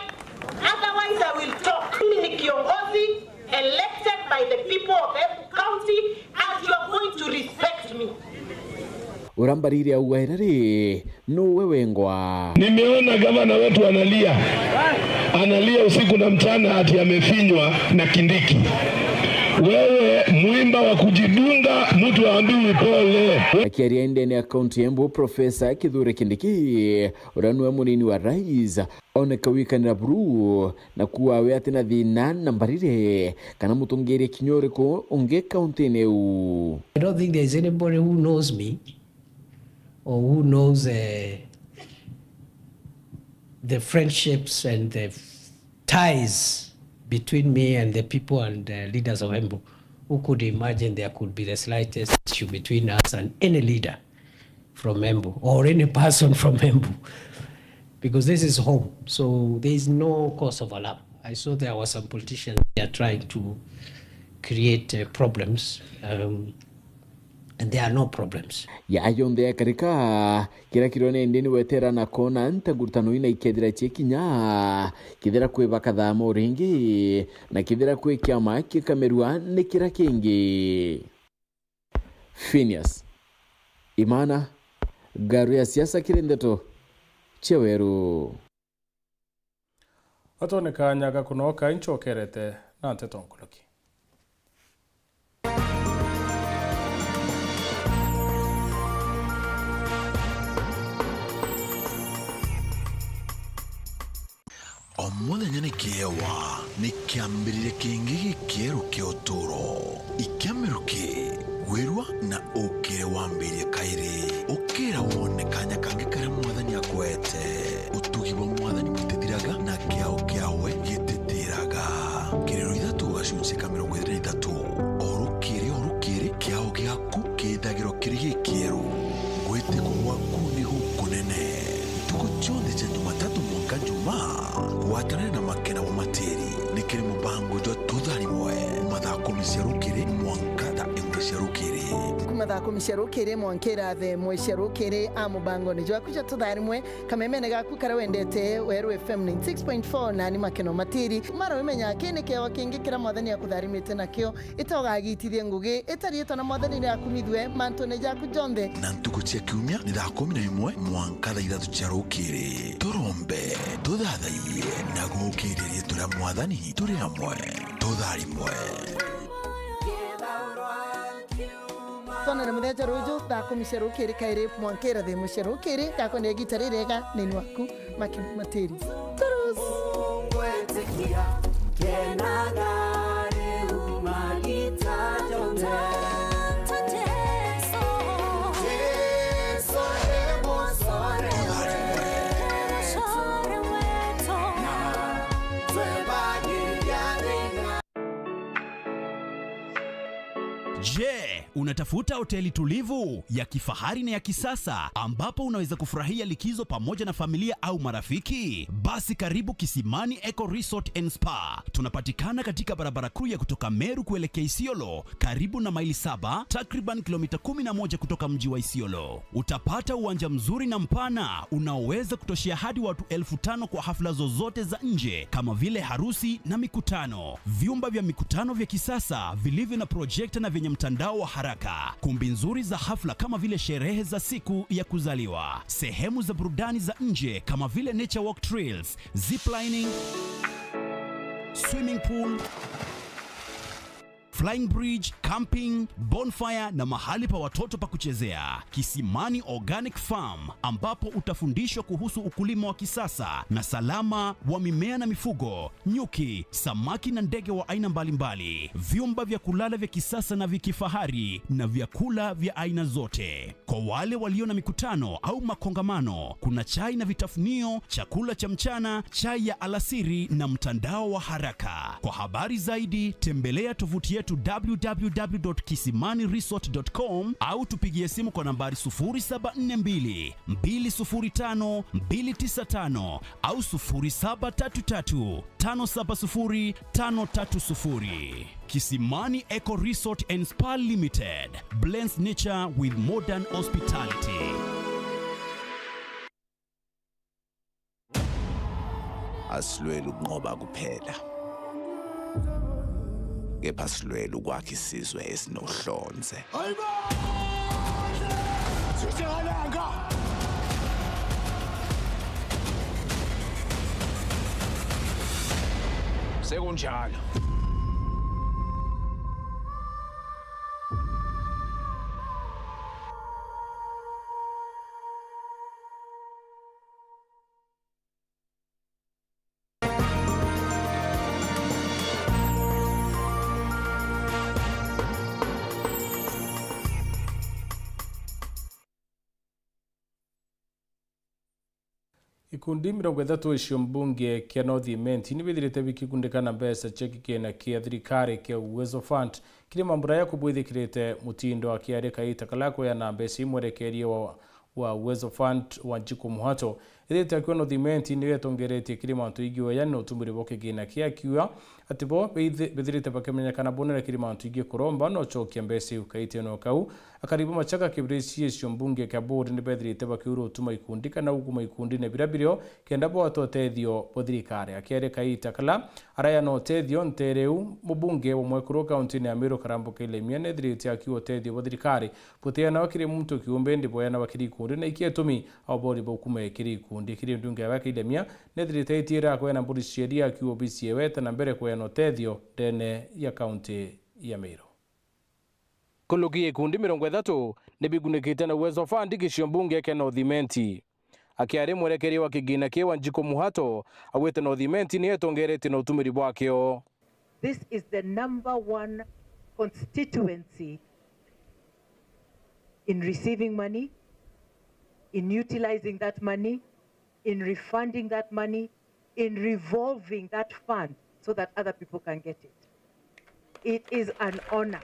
otherwise I will talk. Mimi ni kiongozi elected by the people of Embu County, and you are going to respect me. Urambarire au waira ri, nuwe wengwa? Nimeona gavana wetu analia. Analia usiku na mchana ati amefinywa na Kindiki. Wewe mwimba wa kujidunga, mtu haambiwi pole. Akiaria ndene ya kaunti ya Embu, Profesa Kithure Kindiki, uria niwe munini wa rais, oneka wikanira buru na kuuga we atina thina na Mbarire kana mutongeria kinya uriku ungi kaunti-ini iu. I don't think there is anybody who knows me or who knows, eh, the friendships and the ties between me and the people and the leaders of Embu who could imagine there could be the slightest issue between us and any leader from Embu or any person from Embu, because this is home, so there is no cause of alarm. I saw there were some politicians there trying to create, uh, problems, um, and there are no problems. Ya yonthe yakarika, kira kirone ndi ni wetera na kona ntangurutano ina ikethira cie kinya, kithira kwi bakathaa mo ringi, na kithira kwi kiama kikamerua ni kira kingi. Phineas Imana, ngaru ya siasa kiri ndeto cia weru. Atone kanya ga kunoka inchokerete na nteto nkuruki. O muthenya ni kiewa, ni kiambiriria kingi gikieru kia uturo. Ikia miruki, wirua na ukire wambirie kairi. Ukira wone kanya kangi karia Mwathani akwete. Utugi bwa Mwathani butithiraga, na kiao kiawe gitithiraga. Kiriro ithatu gacunci ka mirongo ithatu na ithatu. O rukiri, o rukiri, kiao giaku kithagirwa kiri gikieru. Gwitikwa gwaku ni gukunene. Ntuku cionthe cia Jumatatu mwanka Jumaa, gwatanira na Makena wa Matiri ni kiri mubango jwa Tutharimwe, mathaa kumi cia rukiri mwanka thaa imwe cia rukiri. Kuma thaa kumi cia rukiri mwanka irathe imwe cia rukiri, a mubangone jwaku jwa Tutharimwe, kamemene gaku karia wendete, Weru F M ninety six point four, nani Makena wa Matiri. Mara wimenya kii ni kiewa kingi kiria Mwathani akutharimite nakio. Ita ugagitithie ngugi, ita riitwa na Mwathani riakumithue mantune jaku jonthe. Na ntuku cia kiumia ni thaa kumi na imwe mwanka thaa ithatu cia rukiri. Turombe, tuthathaiye, na gukiria riitwa ria Mwathani turi amwe. Tutharimwe. Twonane muthenya jwa ruju thaa kumi cia rukiri kairi mwanka irathe imwe cia rukiri. Ngakwendea igita ririega nini waku. Makena wa Matiri. Turus. Je, unatafuta hoteli tulivu, ya kifahari na ya kisasa ambapo unaweza kufurahia likizo pamoja na familia au marafiki? Basi karibu Kisimani Eco Resort and Spa. Tunapatikana katika barabara kuu ya kutoka Meru kuelekea Isiolo, karibu na Maili Saba, takriban kilomita kumi na moja kutoka mji wa Isiolo. Utapata uwanja mzuri na mpana unaoweza kutoshea hadi watu elfu tano kwa hafla zozote za nje kama vile harusi na mikutano. Vyumba vya mikutano vya kisasa vilivyo na projekta na vyenye mtandao wa haraka. Kumbi nzuri za hafla kama vile sherehe za siku ya kuzaliwa. Sehemu za burudani za nje kama vile nature walk trails, ziplining, swimming pool, flying bridge, camping, bonfire na mahali pa watoto pa kuchezea. Kisimani Organic Farm, ambapo utafundishwa kuhusu ukulima wa kisasa na salama wa mimea na mifugo, nyuki, samaki na ndege wa aina mbalimbali, vyumba vya kulala vya kisasa na vya kifahari na vyakula vya aina zote. Kwa wale walio na mikutano au makongamano, kuna chai na vitafunio, chakula cha mchana, chai ya alasiri na mtandao wa haraka. Kwa habari zaidi, tembelea tovuti yetu w w w dot kisimani resort dot com au tupigie simu kwa nambari sufuri saba nne mbili, mbili sufuri tano, mbili tisa tano au sufuri saba tatu tatu, tano saba sufuri, tano tatu sufuri. Kisimani Eco Resort and Spa Limited blends nature with modern hospitality. Asilweli ukunqoba kuphela, kepha asilweli ukwakha isizwe esinohlonze. Sekunjalo. Ikundi mirongo ithatu icio mbunge kia North Imenti ni bithirite bikigundika na mbeca cia kigina kia thirikari kia Uwezo Fund kiri mambura ya kubwithikirite mutindo akiari kaita kala kwea na mbeca imwerekerie wa, wa Uwezo Fund. Wanjiku Muhato ithirite akiwa North Imenti ni etongeretie kiri mantu igioya ni utumiri bwa kigina kia akiuga ati bo beithi-, bethirite bakimenyekana bonere kiri mantu ingi kuromba no chokia mbeca iu kaiteno kau. Akaribu Machaka kibirisi icio mbunge kia board ni bethirite bakiura utuma ikundi kana uguma ikundi ne bira birio kenda bwata utethio bwa thirikari. Akiari kaita kala araya na utethio ntereu mubunge wa mwekuru kaunti ya Meru Karambu Kailemia nethirite akiuga utethio bwa thirikari buteanawa kiri muntu kiumbe ndi bweanawa kiri ikundi na ikietumi au bori bukuma kiri ikundi kiri ndunge ya Kailemia nethirite itiira kwena mburi cia iria akiuga obisi ewe eta na mbere kweana utethio ndene ya kaunti ya Meru. Kuluki ya ikundi mirongo ithatu ni bigunikite na Uwezo Fund gicio mbunge kia North Imenti. Akiari mwerekeria wa kigina kiu Wanjiku Muhato, augite North Imenti ni etongeretie na utumiri bwakio. This is the number one constituency in receiving money, in utilizing that money, in refunding that money, in revolving that fund so that other people can get it. It is an honor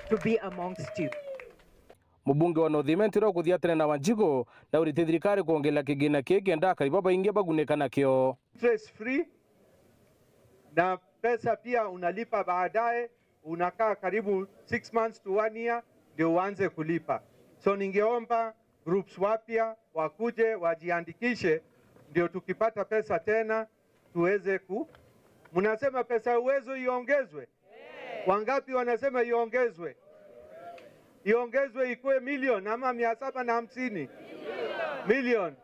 to be amongst you. Mubunge wa North Imenti uria ukuthia tene na Wanjiku naurite thirikari kwongerera kigina kii kenda akari babaingi bagunika nakio. Stress free, na pesa pia unalipa baadaye, unakaa karibu six months to one year ndio uanze kulipa. So ningeomba groups wapya wakuje wajiandikishe, ndio tukipata pesa tena tuweze ku-, mnasema pesa ya Uwezo iongezwe? Wangapi wanasema iongezwe? Iongezwe ikuwe milioni ama mia saba na hamsini? Milioni.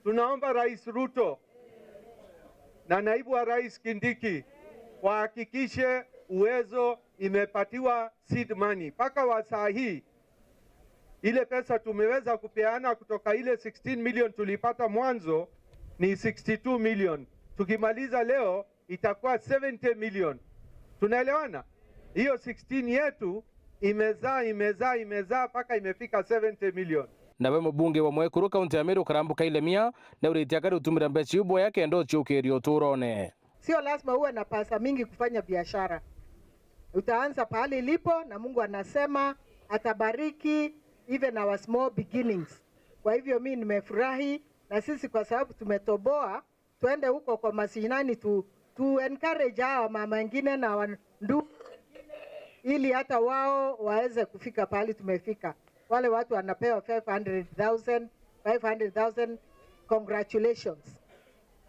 Tunaomba Rais Ruto na naibu wa Rais Kindiki wahakikishe Uwezo imepatiwa seed money. Mpaka wa saa hii, ile pesa tumeweza kupeana kutoka ile sixteen million tulipata mwanzo ni sixty-two million. Tukimaliza leo itakuwa seventy million. Tunaelewana? Hiyo sixteen yetu imezaa, imezaa, imezaa mpaka imefika seventy million. Nawe mubunge wa Mwekuru kaunti ya Meru Karambu Kailemia naurite akari utumira mbeca iu bwega kenda uciukiria uturone. Sio lazima uwe na pesa mingi kufanya biashara. Utaanza pahali ilipo, na Mungu anasema atabariki even our small beginnings. Kwa hivyo mimi nimefurahi, na sisi kwa sababu tumetoboa, twende huko kwa mashinani tu, tu encourage hawa mama wengine na wandugu, ili hata wao waweze kufika pahali tumefika. Wale watu wanapewa five hundred thousand, five hundred thousand, congratulations.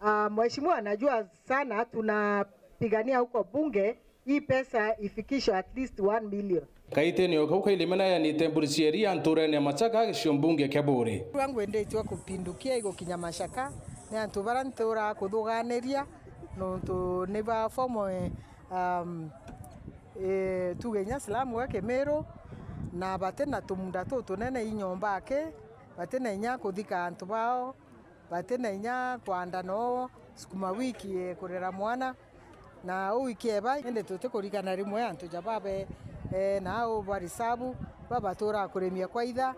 Ah, mheshimiwa, najua sana tunapigania huko bunge, hii pesa ifikishwe at least one million. Kaitene o kau ka irimena yanite mburi cia iria nturene ya Machaka, gicigo mbunge kia Buuri. Rwa ngwendetwe kupindukia igukinya Machaka, ni antu bara ntura kuthuganiria, nontu ni ba form, eh, um, eh, tuge inya slum gwa Kimiru, na bati na tumunda tutunene inyomba aki, bati na inya kuthika antu bao, bati na inya kwanda noo sukuma wiki, eh, kurera mwana, na uu wiki eba, indi tutikurikana rimwe antu ja babe, eh, na au ba risabu, babatura kurimia kwa itha.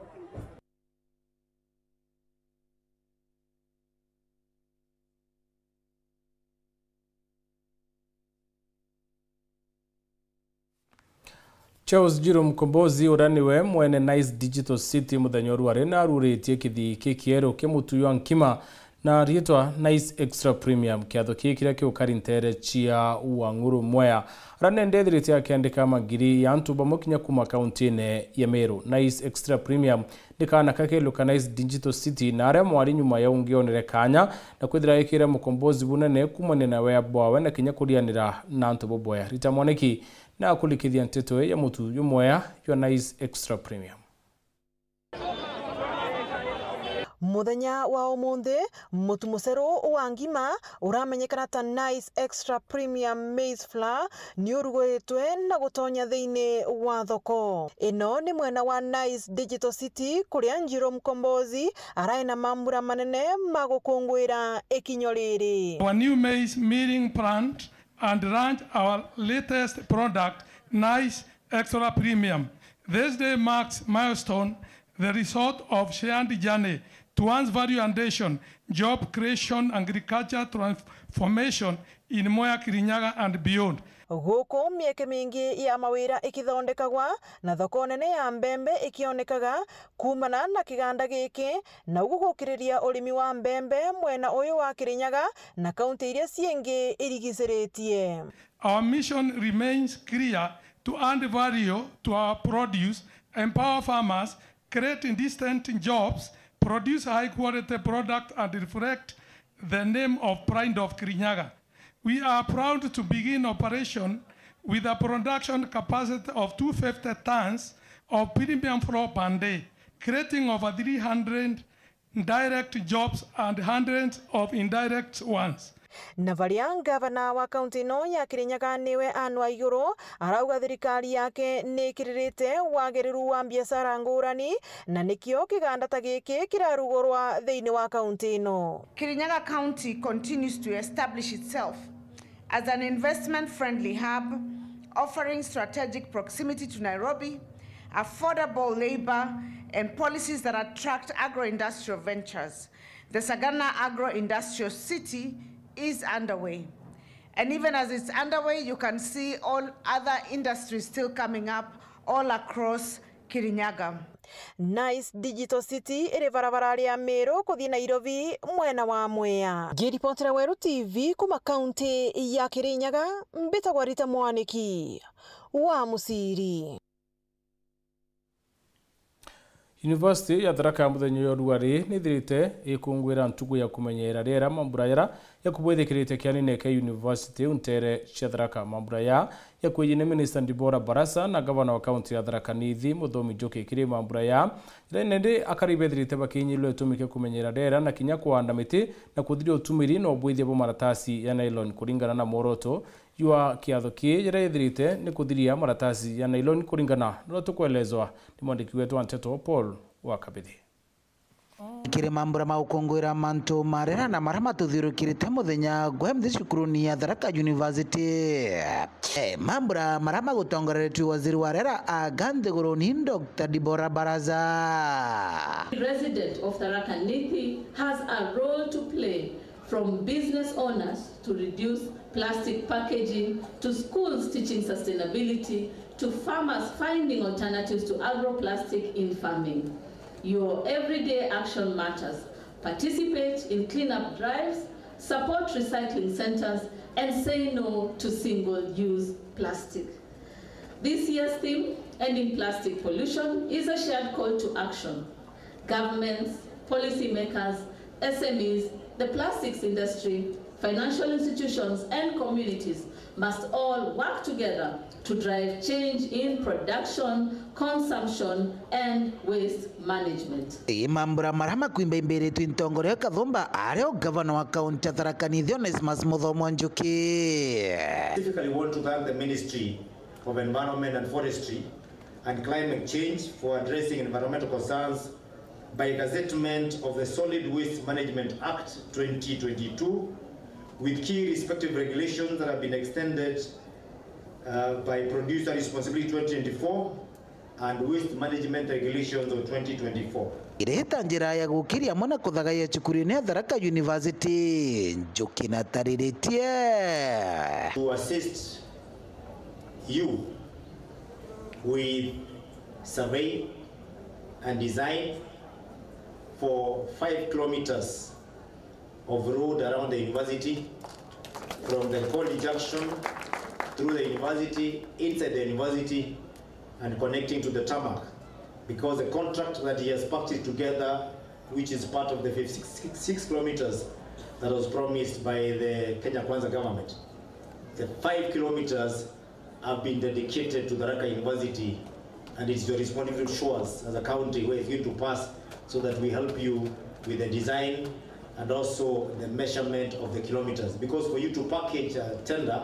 Charles Jiro Mkombozi, uria niwe mwene Nice Digital City, muthenya uria ari naruritie kithii kikieru kia mutu jwa nkima na riitwa Nice Extra Premium. Kiatho kii kiria kiukari ntere cia Wang'uru Mwea, aria nende ethirite akiandika magiri ya antu bamwe kinya kuma kauntine ya Meru. Nice Extra Premium ni kaana ka kelukanize Digital City, na aria mwari nyuma ya ungionere kanya na kwithira ekire mukombozi bunene kumania na wea bwawe na kinya kurianira na antu bubwea. Rita Mwaniki na akurikithia nteto ya mutu jumwea jwa Nice Extra Premium. Muthenya wa umunthi, mutu muceru wa ngima uramenyekana ta Nice Extra Premium Maize Flour ni uruguritwe na gutonya thiini wa thoko. Ino ni mwena wa Nice Digital City, kuria Njiro Mkombozi arai na mambura manene ma gukunguira ikinyo riri. Our new maize milling plant and launch our latest product, Nice Extra Premium. This day marks milestone, the result of shared journey towards value addition, job creation, agriculture transformation in Mwea, Kirinyaga and beyond. Guku mieke mingi ya mawira ikithondekagwa na thoko nene ya mbembe ikionekaga kumana na kiganda giki, na ugu gukiriria urimi wa mbembe mwena uyu wa Kirinyaga na kaunti iria ciingi irigiciritie. Our mission remains clear: to add value to our produce, empower farmers, create decent jobs, produce high quality product and reflect the name of pride of Kirinyaga. We are proud to begin operation with a production capacity of two fifty tons of premium flour per day, creating over three hundred direct jobs and hundreds of indirect ones. Na varia ngavana wa kaunti ino ya Kirinyaga niwe Anne Waiguru arauga thirikari yake ni ikiririte wagiriru wa biashara ngurani, na nikio kiganda ta giki kirarugurwa thiini wa kaunti ino. Kirinyaga County continues to establish itself as an investment-friendly hub, offering strategic proximity to Nairobi, affordable labor, and policies that attract agro-industrial ventures. The Sagana Agro-Industrial City is underway. And even as it's underway, you can see all other industries still coming up all across Kirinyaga. Nice Digital City iri barabara ria Meru kuthii Nairobi mwena wa Mwea. Ngiripotera Weru T V kuma kaunti ya Kirinyaga, mbitagwa Rita Mwaniki wa Musiri. University ya Tharaka muthenya uyu wa ruari nithirite ikungwira ntuku ya kumenyera riera mambura yara ya kubwithikiritie kianine kia university iu ntere cia Tharaka. Mambura ya ya kwiji ni Minister Deborah Barasa na Gavana wa kaunti ya Tharaka Nithi Muthomi Njuki. Kiri mambura ya rene ndi akari bethirite bakinyirwe itumi kia kumenyera riera na kinya kuanda miti na kuthiria utumiri na ubwithia bwa maratasi ya nylon kuringana na mworoto jwa kiatho kii jaria ithirite ni kuthiria maratasi ya nylon kuringana na uria tukwelezwa ni mwandiki wetu wa nteto Paul wa Kabithi. Kiri mambura ma gukungwira mantu ma riera na maria matuthiurukirite muthenya gwa M T C cukuruni ya Tharaka University. Eh, mambura maria magutongoreretue waziri wa riera aga nthiguruni Doctor Deborah Baraza. Resident of Tharaka Nithi has a role to play, from business owners to reduce plastic packaging, to schools teaching sustainability, to farmers finding alternatives to agroplastic in farming. Your everyday action matters. Participate in cleanup drives, support recycling centers, and say no to single-use plastic. This year's theme, Ending Plastic Pollution, is a shared call to action. Governments, policymakers, S M Es, the plastics industry, financial institutions, and communities must all work together to drive change in production, consumption, and waste management. Ii mambura maria makwimbaimbiritwe i ntongoria Kathumba, aria u gavana wa kaunti ya Tharaka Nithi Onesmus Muthomo Njuki. Specifically want to thank the Ministry of Environment and Forestry and Climate Change for addressing environmental concerns by gazettement of the Solid Waste Management Act twenty twenty-two, with key respective regulations that have been extended, uh, by Producer Responsibility twenty twenty-four and Waste Management Regulations of twenty twenty-four. Ireta njira ya gukiria amwe na kuthagaia cukuru-ini ya Tharaka University, Njuki natariritie. To assist you with survey and design for five kilometers of road around the university, from the College Junction through the university, inside the university, and connecting to the tarmac, because the contract that he has packed it together, which is part of the fifty-six kilometers that was promised by the Kenya Kwanza government, the five kilometers have been dedicated to Tharaka University, and it's your responsibility to show us as a county where it's going to pass, so that we help you with the design and also the measurement of the kilometers. Because for you to package a tender,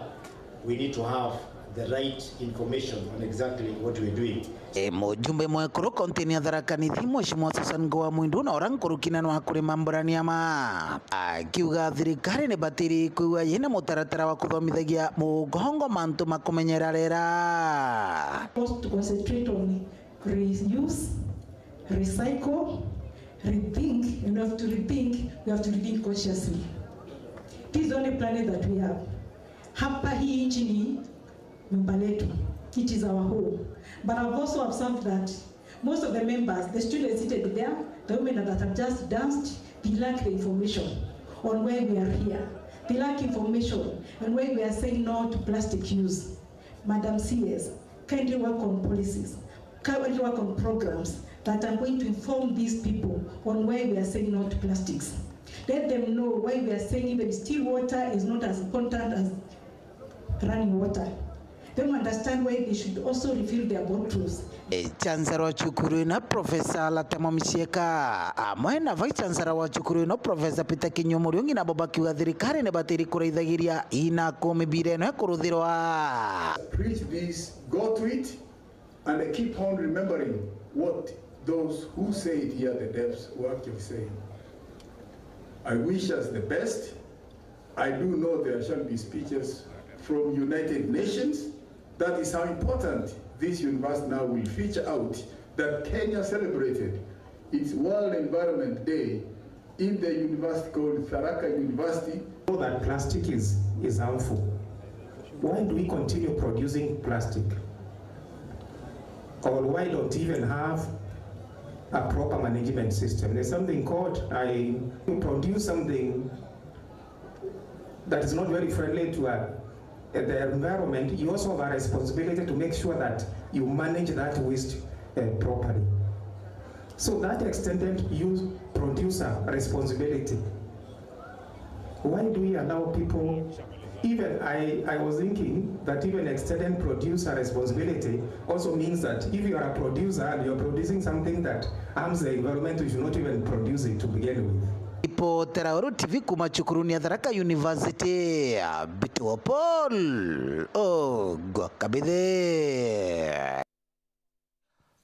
we need to have the right information on exactly what we're doing. E, mujumbe mwekuru kaunti-ini ya Tharaka Nithi, Mheshimiwa Susan Ngowa Mwindu, na uria nkuruki na nwa kuri mamburania ma, akiuga thirikari ni batiri kwigua yina mutaratara wa kuthomithagia mugongo mantu ma kumenyera rera. Supposed to concentrate on reuse, recycle, rethink, and we have to rethink, we have to rethink consciously. This is the only planet that we have. Hapa hii nchi ni nyumba letu. It is our home. But I've also observed that most of the members, the students seated there, the women that have just danced, they lack the information on why we are here. They lack information on why we are saying no to plastic use. Madam C S, kindly work on policies, kindly work on programs that are going to inform these people on why we are saying no to plastics. Let them know why we are saying even still water is not as important as running water. Them understand why they should also refill their bottles. E, Chancellor wa cukuru ino, Professor Latemo Misieka, amwe na Vice Chancellor wa cukuru ino, Professor Peter Kinyo Muriungi, nabo bakiuga thirikari ni batiri kuraithagiria ina kumi bira ino ikuruthirwa. Preach this, go to it, and keep on remembering what those who say it here, the devs, were actually saying. I wish us the best. I do know there shall be speeches from United Nations. That is how important this university now will feature out that Kenya celebrated its World Environment Day in the university called Tharaka University. Know that plastic is, is harmful. Why do we continue producing plastic? Or why don't we even have a proper management system? There's something called, I, you produce something that is not very friendly to, uh, the environment, you also have a responsibility to make sure that you manage that waste, uh, properly. So that extended use producer responsibility. Why do we allow people, even I, I was thinking that even extended producer responsibility also means that if you are a producer and you're producing something that harms the environment, you should not even produce it to begin with. Ripotera Weru T V kuma cukuruni ya Tharaka University, Mbitwo Paul Ogwa Kabithe.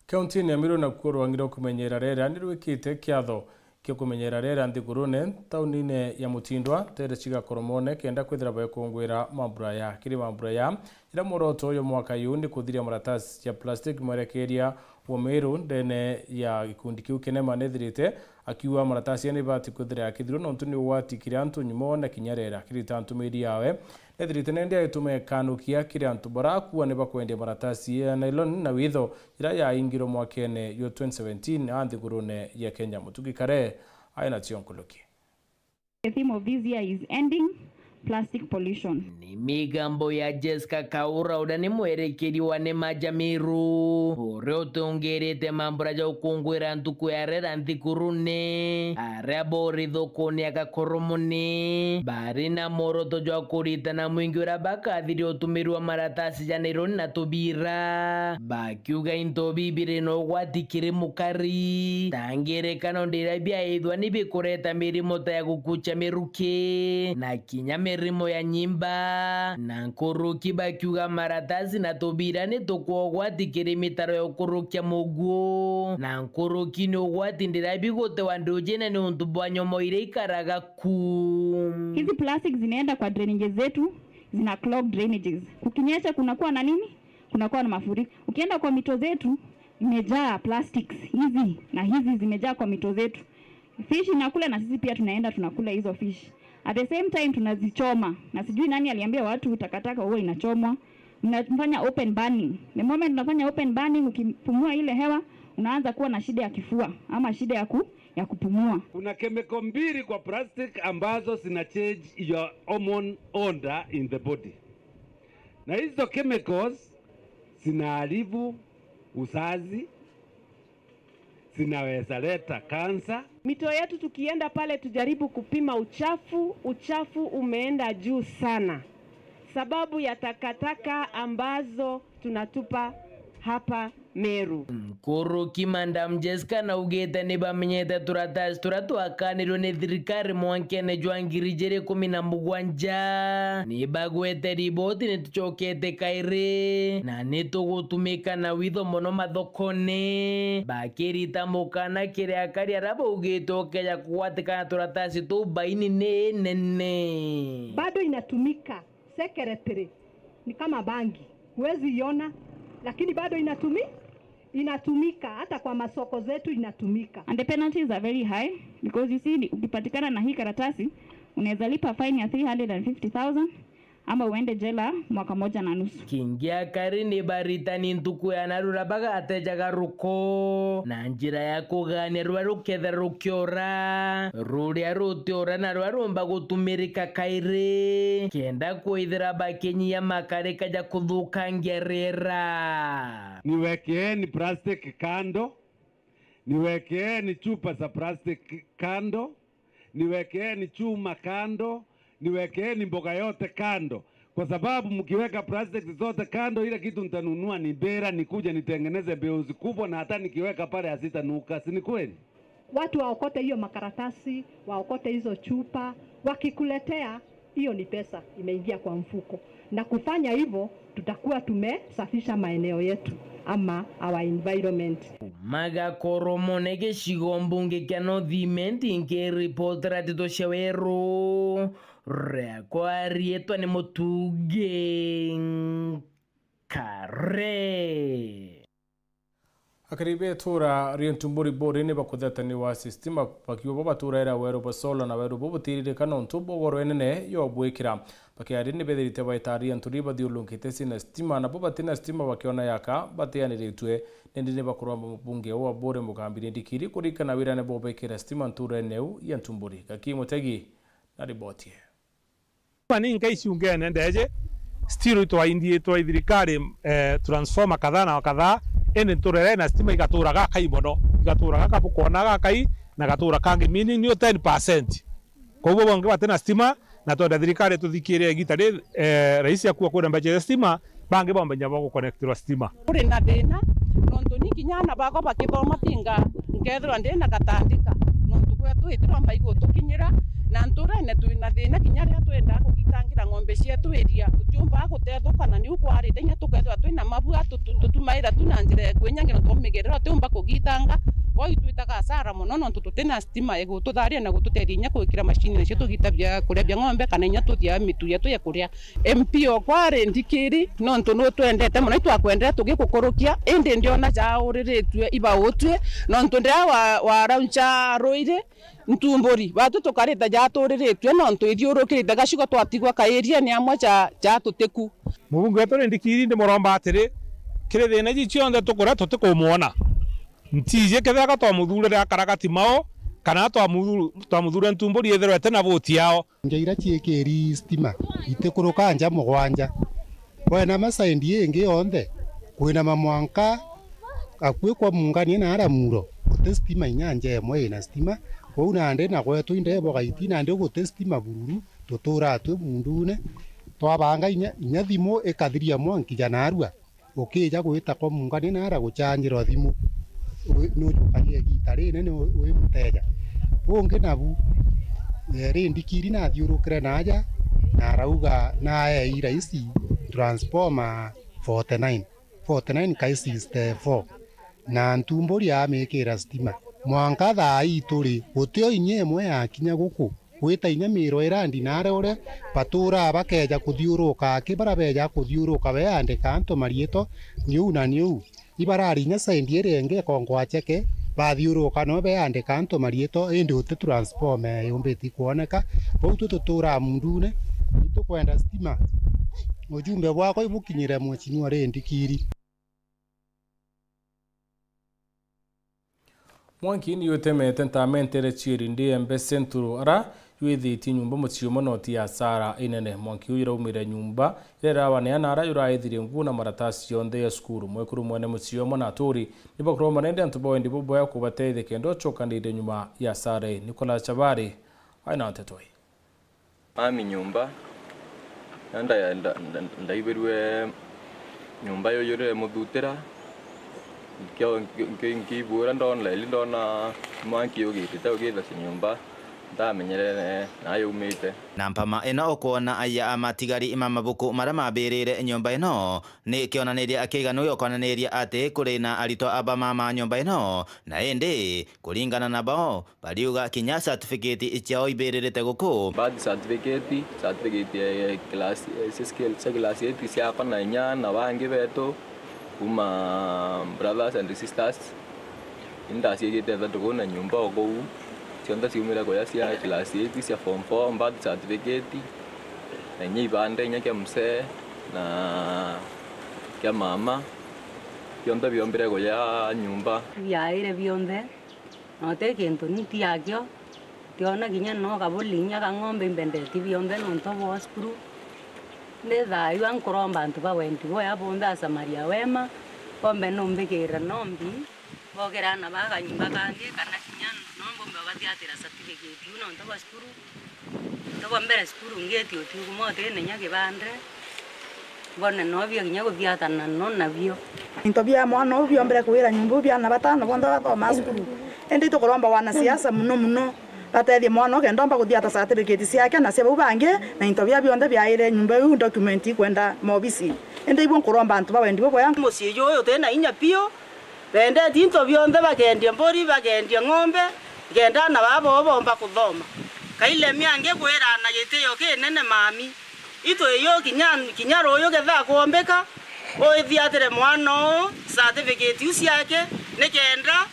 Kaunti-ini ya Meru nakuo rwangi rwa kumenyera rera ni rwikite kiatho kia kumenyera rera nthigurune tauni-ini ya Mutindwa, tere cigakoromone kenda kwithira baikungwira mambura ya kiri mambura ya ira mworoto uyu mwaka yu ni kuthiria maratasi ja plastic mwerekeria wa Meru ndene ya gikundi kiu kinene manethirite. Akiuga maratasi aya ni bati kwithira yakithirwa nontu ni ugwati kiri antu nyuma ona kinya rera. Kirita ntumiri yawe Ethirite nende aitume kanukia kiri antu barakua ni bakwendia maratasi ya nylon na witho, ira yaingirwe mwakene jwa twenty seventeen a nthigurune ya Kenya. Mutugi Kare aina cio nkuluki. The theme of this year is ending plastic pollution. Ni migambo ya Jessica Kaura, uria ni mwerekeri wa Nema Jamiru, uria utungirite mambura ja gukungwira ntuku ya rera nthigurune. Aria bori thukune ya Gakoromone, bari na mworoto jwa kuritana mwingi uria bakathiria utumiri wa maratasi ja nylon na tubira, bakiuga into biu biri na ugwati kiri mukari. Ta ngerekano, ndira biaithwa ni bikureta mirimo ta ya gukucha miruki na kinya mirimo ya nyimba. Na nkuruki bakiuga maratasi na tubira ni tukwa ugwati kiri mitaro ya ukurukia muguo. Na nkuruki ni ugwati ndira bigutewa ndujine niuntu bwa nyomo iria ikaraga ku. Hizi plastic zinaenda kwa drainages zetu, zina clog drainages. Kukinyesha kunakuwa na nini? Kunakuwa na mafuriko. Ukienda kwa mito zetu, imejaa plastics hizi na hizi, zimejaa kwa mito zetu. Fish inakula na sisi pia tunaenda tunakula hizo fish. At the same time tunazichoma. Na sijui nani aliambia watu takataka huwa inachomwa. Mnafanya open burning. The moment unafanya open burning, ukipumua ile hewa, unaanza kuwa na shida ya kifua ama shida ya ku-, ya kupumua. Kuna chemical mbili kwa plastic ambazo zina change your hormone order in the body. Na hizo chemicals zinaharibu uzazi, zinaweza leta kansa. Mito yetu tukienda pale tujaribu kupima uchafu, uchafu umeenda juu sana sababu ya takataka ambazo tunatupa hapa Meru. Nkuruki Madam Jessica naugite ni bamenyete turatasi turia twakanirwe ni thirikari mwankene jwa ngiri ijiri ikumi na mugwanja. Ni bagwete riboti ni tucokete kairi na ni tugutumika na witho mono mathokone. Bakirita mukana kiri akari aria baugite ukeja kugwatikana turatasi tuu baini ni nene. Bado inatumika. Secretary, ni kama bangi. Huwezi iona, lakini bado inatumi-, inatumika. Hata kwa masoko zetu inatumika. And the penalties are very high because you see, ukipatikana na hii karatasi, unaweza lipa fine ya three hundred and fifty thousand ama uende jela mwaka moja na nusu. Kingi akari ni baritani ntuku ya narua bagatejaga ruko na njira ya kugania ruria rukethira rukiora, ruria rutiora na ruria rumba gutumirika kairi, kenda kwithira bakinyia makarika ja kuthukangia riera. Niwekeeni plastic kando, niwekeeni chupa za plastic kando, niwekeeni chuma kando, niwekeeni mboga yote kando, kwa sababu mkiweka plastic zote kando, ile kitu nitanunua ni mbira, nikuje nitengeneze bills kubwa, na hata nikiweka pale hazitanuka, si ni kweli? Watu waokote hiyo makaratasi, waokote hizo chupa, wakikuletea, hiyo ni pesa imeingia kwa mfuko. Na kufanya hivyo, tutakuwa tumesafisha maeneo yetu ama our environment. Kuma Gakoromone gicigo mbunge kia North Imenti, nkiripotera ndeto cia Weru, riakwa riitwa ni Mutugi Kare. Akari ba itura ria Ntumburi Bori ni bakuthetaniwa stima bakiuga bo batura ira weru bwa sola na weru bubutirire kana untu bwa goro enene yobwikira. Bakiaria ni bethirite baitaria nturi bathiurungite cina stima, nabo batina stima bakiona yaka batianiritwe. Nindi ni bakuromba mubunge wa Bori Mugambi ni ndikiri kurikana wirane bobekira stima nturene iu ya Ntumburi. Gaki Mutegi na riboti. Mani nka iciungene ndeje, still itwaindie twa thirikari, eh, transformer kadhaa na kadhaa, indi nturere na stima igatura gakai mono, igatura gaka bukwona gakai, na gatura kangi, meaning ni ten percent. Koguo bongi batina stima, na twenda thirikari tuthikirie igita ri, eh, rais akua kwina mbeca cia stima, bangi bombe nya ba guconnectirwa stima. Kuri na thina, nontu ni kinya ana bakwa bakithoma tinga nkethirwa ndi na gatandika, nontu gwetu itiromba igutukinyira, na nturene twi na thina kinya riria twendaa kugitangira ng'ombe cietu iria, tutiumbaa gutethuka, na niu kwarite kinya tukethirwa twina mabua, tutu-, tutumaira tu na njira ya kwinya nginya tumigerera, tutiumba kugitanga, Kwou itwitaga hasara mono, nontu tutina stima ya gututharia na gututethia inya gwikira macini nacio tugita bia kuria bia ng'ombe, kana inya tuthia mitu yetu ya kuria. M P okwa ari ndikiri, nontu nutwendete mono, itwakwendera tugikukurukia, indi ndiona jauriritue ibautue, nontu ndiria wa, wa launcher Ruiri, Ntumburi, batu tukarite jaturiritue, nontu ithiurukirite gacigo twatigwa kairia ni amwe ja, ja tutiku. Mubunge wetu Rindikiri ndimuromba atiri, kiri thina iji cionthe tukuria tutikumwona. Ntiji kethira twamuthurire akaraga Timau, kana twamuthuru-, twamuthurire Ntumburi ithirwe iti na voti yao. Nja iria ciikiri stima, itikuruka nja mugwanja. Kwena masaindi ingi yonthe, kwina mamwanka akui kwa Mungania na aria Muro, guti stima inya nja imwe ina stima. Kwou nandi na gwetu indebo gaiti nandi guti stima bururu, tuturaa twi mundune. Twabanga inya, inya thimu ikathiria mwanki ja narua. Ukija gwita kwa Mungania na aria guchanjirwa thimu, wi-, nujukagia igita rinene wi, wi muteja. Ungi nabu, eh, Rindikiri nathiurukire naja, na arauga naei raisi transformer forty nine, forty nine kai sixty-four, na Ntumburi amikira stima. Mwanka thaa ii turi, gutio inya imwe yakinya guku. Gwita inya miro irandi naria uria baturaa bakeja kuthiuruka aki, baria beja kuthiuruka beandika antu mariitwa, ni uu na ni uu. Ibarari inya saindi iria ingi ikongo acheke, bathiuruka noo beandika antu mariitwa, indi uti transformer yumbiti kwoneka. Bau twi tuturaa mundune, itukwenda stima. Ujumbe bwakwa ibukinyire Mheshimiwa Rindikiri. Mwanki ni utemete ntamentere ciiri ndi Embe Central, ara yithitie nyumba mucii umwe noti ya hasara inene. Mwanki uyu iraumire nyumba iria irabanea na ara yuraithirie nguo na maratasi yonthe ya cukuru. Mwekuru mwene mucii umwe na aturi ni bakuromba nende antu ba wendi bubwega kubatethia kenda ucokanirie nyuma ya hasara ii. Nicholas Chabari aina nteto ii. Mami nyumba, na nda-, nda-, nda-, ndaibirue nyumba yuyurire muthutira, nkio-, nki-, nki-, nkiibura ndona, ili ndona mwanki ugitite ugithacia nyumba, ntamenyere na yaumite. Na mpama ino ukwona aya a matigari ma mabuku maria mambirire nyumba ino, ni kionaniria kiiganu giokwonaniria ati kuri na aritwa aba mama nyumba ino, na indi kuringana na bao, bariuga kinya certificate ciao ibiririte guku. Birth certificate, certificate ya class, ya class eight ciakwa na inya na bangi betu kuma brothers and sisters. Indaciigite ithatu kuu na nyumba o kuu, cionthe ciumire kuja cia class eight, cia form four, birth certificate, na inya ibande, inya kia msee na kia mama, bionthe biombire kuja nyumba. Biaire bionthe. Na uti kintu nti akio, ntiona kinya no kaburi inya ka ng'ombe imbendeti bionthe nontu bwa cukuru. Ndi thayu a nkuromba antu ba wendi bwega bonthe, asamaria wema, bombe numbikirire nombi, bokire aana ba kanyumba kangi, kana kinya no mbumbe ubathiatira certificate iu nontu bwa cukuru. Ntugo mbere cukuru ngeti utiu kuma utine inya kibande, bone no bio kinya guthiatana no nabio. Into bia mwana uu biombere kuwira nyumba uu biana batano bonthe bathomaa cukuru. Indi itukuromba wanasiasa muno muno batethie mwana uu kenda omba kuthiata certificate ciake na cia bau bangi, na into bia bionthe biaire nyumba iu, document ikwenda maobisi. Indi ibu nkuromba antu ba wendi bubwea. Mucii juyu utina inya piu, Bendetie into bionthe, bakendia mburi, bakendia ng'ombe, kenda aana baa bao boomba kuthoma. Kairemi angi kwira na gitio kinene, mami, itwiyo kinya, kinya ruuyu ketha kwombika, withiatire mwana uu certificate iu ciake, ni kenda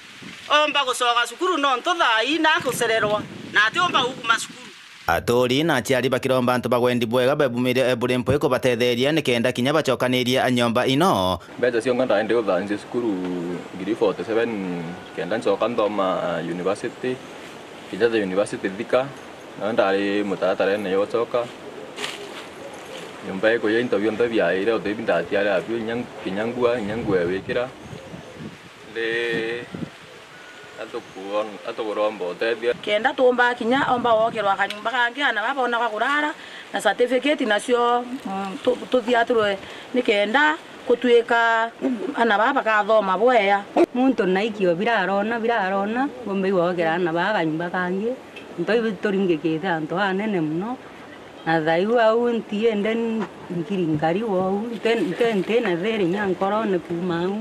oomba gucoka cukuru, nontu thaa ii nakucererwa na atiumba gukuma cukuru. Aturi na aciari bakiromba antu ba wendi bwega bebumirie buri mpwi kubatetheria ni kenda kinya bacokanirie nyomba ino. Mbeca cionka ndaendi uthanjia cukuru ngiri forty seven kenda ncoka nthoma university, Kenyatta University Thika, nayo ndari mutatarene yo ucoka. Nyomba ikuya into bionthe biaire, utibi ndatiari abio, inya, kinya ngua, inya ngua ya wikira. Ndi atukuon-, atukuromba utethio. Kenda tuumba kinya omba gwokirwa kanyumba kangi, aana baa boona gwa kurara, na certificate nacio, mm, tu-, tuthiatirwe ni kenda gutwika aana baa bakathoma bwea. Muntu naikio birarona, birarona, ngombe igwokira aana baa kanyumba kangi, nto ibi turingikite antu anene mono. Na thaiu au ntiende nkiri nkari wou, nte, nte, ntina thiri inya nkorone kuuma au.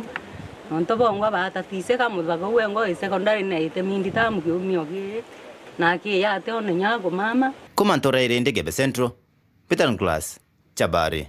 Nontu bongwa baatatiseka, muthaga uu wengwa wi secondary na ite mindi tamu kiumio gii, na akiya ati one nya kumama. Kuma ntura iri ndi Gebe Central, Peter Nicholas, Chabari.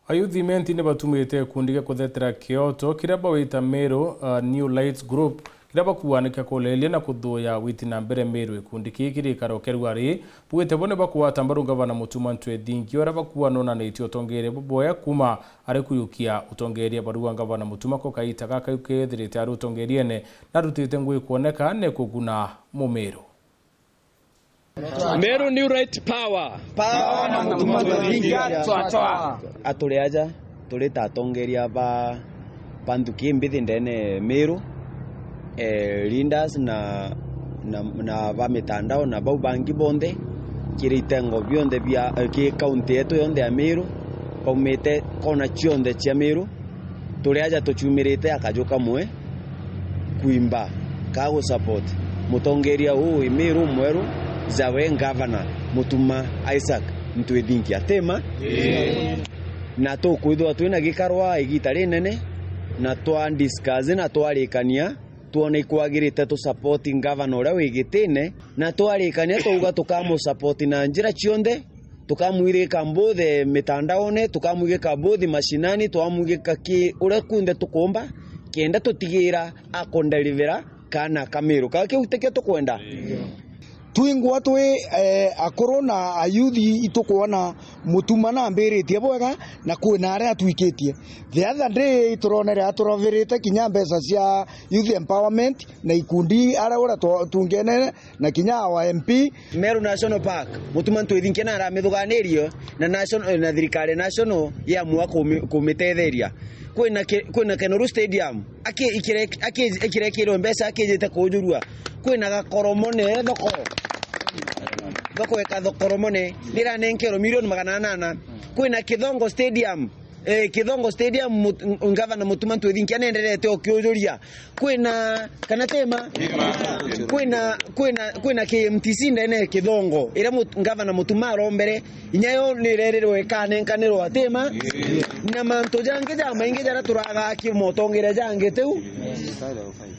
Ayuthi Imenti ni batumite gikundi gia kuthetera kioto kiria bawita Meru, uh, New Lights Group, kiria bakuanikia kuleelia na kuthuya witi na mbere Meru. Gikundi kii kiri ikaro kia ruari, bugite bo ni bakugwata mbaru ngavana Mutuma M'Ethingia, uria bakuuga nonanitie utongeeria bubwega kuma ari kujukia utongeeria barua ngavana Mutuma ko kaita gaka kethirite ari utongeeriene na arutite ngugi kwoneka ni kuguna Mumiru. Meru New Right Power. Power na Mutuma M'Ethingia, twa, twa. Aturi aja turi ta atongeria ba, ba nthuki mbithi ndene Meru, eh, leaders na, na, na ba mitandao na bau bangi bonthe, kiri itengo bionthe bia, eh, ki kaunti yetu yonthe ya Meru, baumite kona cionthe cia Meru, turi aja tuchumirite akaju kamwe kwimba ka gu support mutongeria uu wi Meru mweru, jawe ngavana Mutuma Isaac M'Ethingia. Tima? Ii. Na tukwithwa twina gikarwa igita rinene, na twa discuss na twarikania, twona ikwagirite tu support ngavana uria wi gitine, na twarikania twauga tukamu support na njira cionthe, tukamwigika mbuthi mitandaone, tukamwigika mbuthi mashinani, twamwigika ki uria kunthe tukumba, kenda tutigira akundelivera kaana ka Meru. Ka kiu tikio tukwenda? Twingwa twi, eh, akuru na ayuthi itukwona Mutuma na ambiritie bwega, na kwina aria atwikitie. The other day turonere aturovirite kinya mbeca cia youth empowerment na ikundi aria uria twa-, tungenere na kinya our M P. Meru National Park, Mutuma M'Ethingia na aramithuganirie na national, na thirikari national yamua kumi-, kumitetheria. Kwina ki-, kwina Kenoru Stadium, aki-, ikire-, aki-, ikirekirwe mbeca akijite kujurua. Kwina Gakoromone thoko. Thoko eka Thokoromone, niranenkerwe milioni magana anana. Kwina Kithongo Stadium, eh, Kithongo Stadium mut-, ngavana Mutuma M'Ethingia nenderete ukiujuria. Kwina, kana tima? Kwina, kwina, kwina K M T C ndene Kithongo, iria mut-, ngavana Mutuma arombere, inya yo nirerirwe ikanenkanirwa, tima? Na mantu jangi jamaingi jaria turagakia motongeria jangi tiu.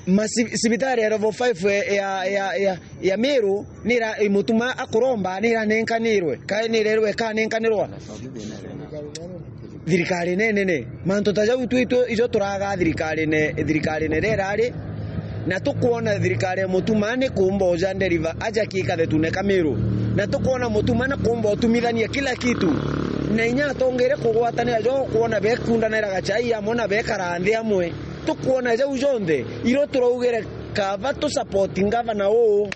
Masi-, cibitari ya level five ya, ya, ya, ya Meru, nira, Mutuma akuromba niranenkanirwe, kae nirerwe ikanenkanirwa thirikari nene ne. Mantu ta jau twitu ijo turaga thirikari ne, thirikari ne rerari, na tukwona thirikari ya Mutuma ni kumba uja nderiva aja kika thetune ka Meru, na tukwona Mutuma ni kumba utumithania kila kitu, na inya atongere kugwatanira jo kwona bekundanira gachai amwe na bekara nthi amwe. Tukwona jau jonthe, iro turaugire kaba tu support ngavana uu.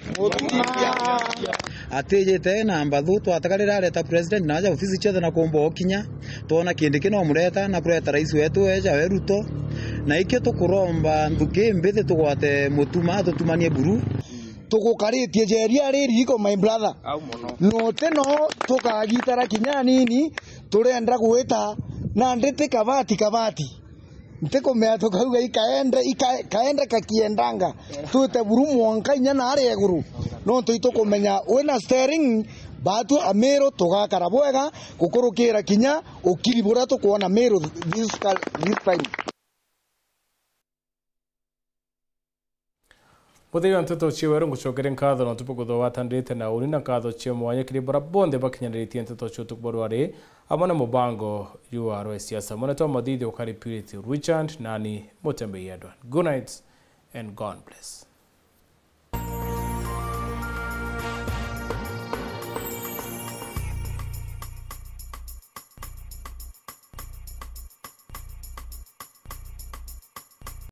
Atijite na mbathu twatakarira areta president na aja ofisi ciothe na kumba ukinya. Twona kindi kino mureta na kureta rais wetu eja we Ruto. Na ikio tukuromba nthuki mbithi tugwate Mutuma tutumanie buru. Tugukaritie jeria riri iko, my brother. Au muno. Note no tukagitara kinya nini, turenda gwita na nditi kabati kabati. Ntikumenya tukauga ikaende, ika-, kaende kakiendanga. Twite buru mwanka inya na aria iguru. Nontu itukumenya wina steering, batu Amiru tugakara bwega, gukurukira kinya ukiri buria tukwona Miru this ka-, this time. Mutheri wa nteto cia weru, ngucokere nkatho na utuku kuthowatanirite na uni na nkatho cia mwanya kiri bara bonthe bakinyanirie nteto cia utuku bwa rwari, amwe na mubango juu wa rwa siasa. Mwana twa Mathithi ukari Purity Richard, nani Mutembei Edward. Good night and God bless.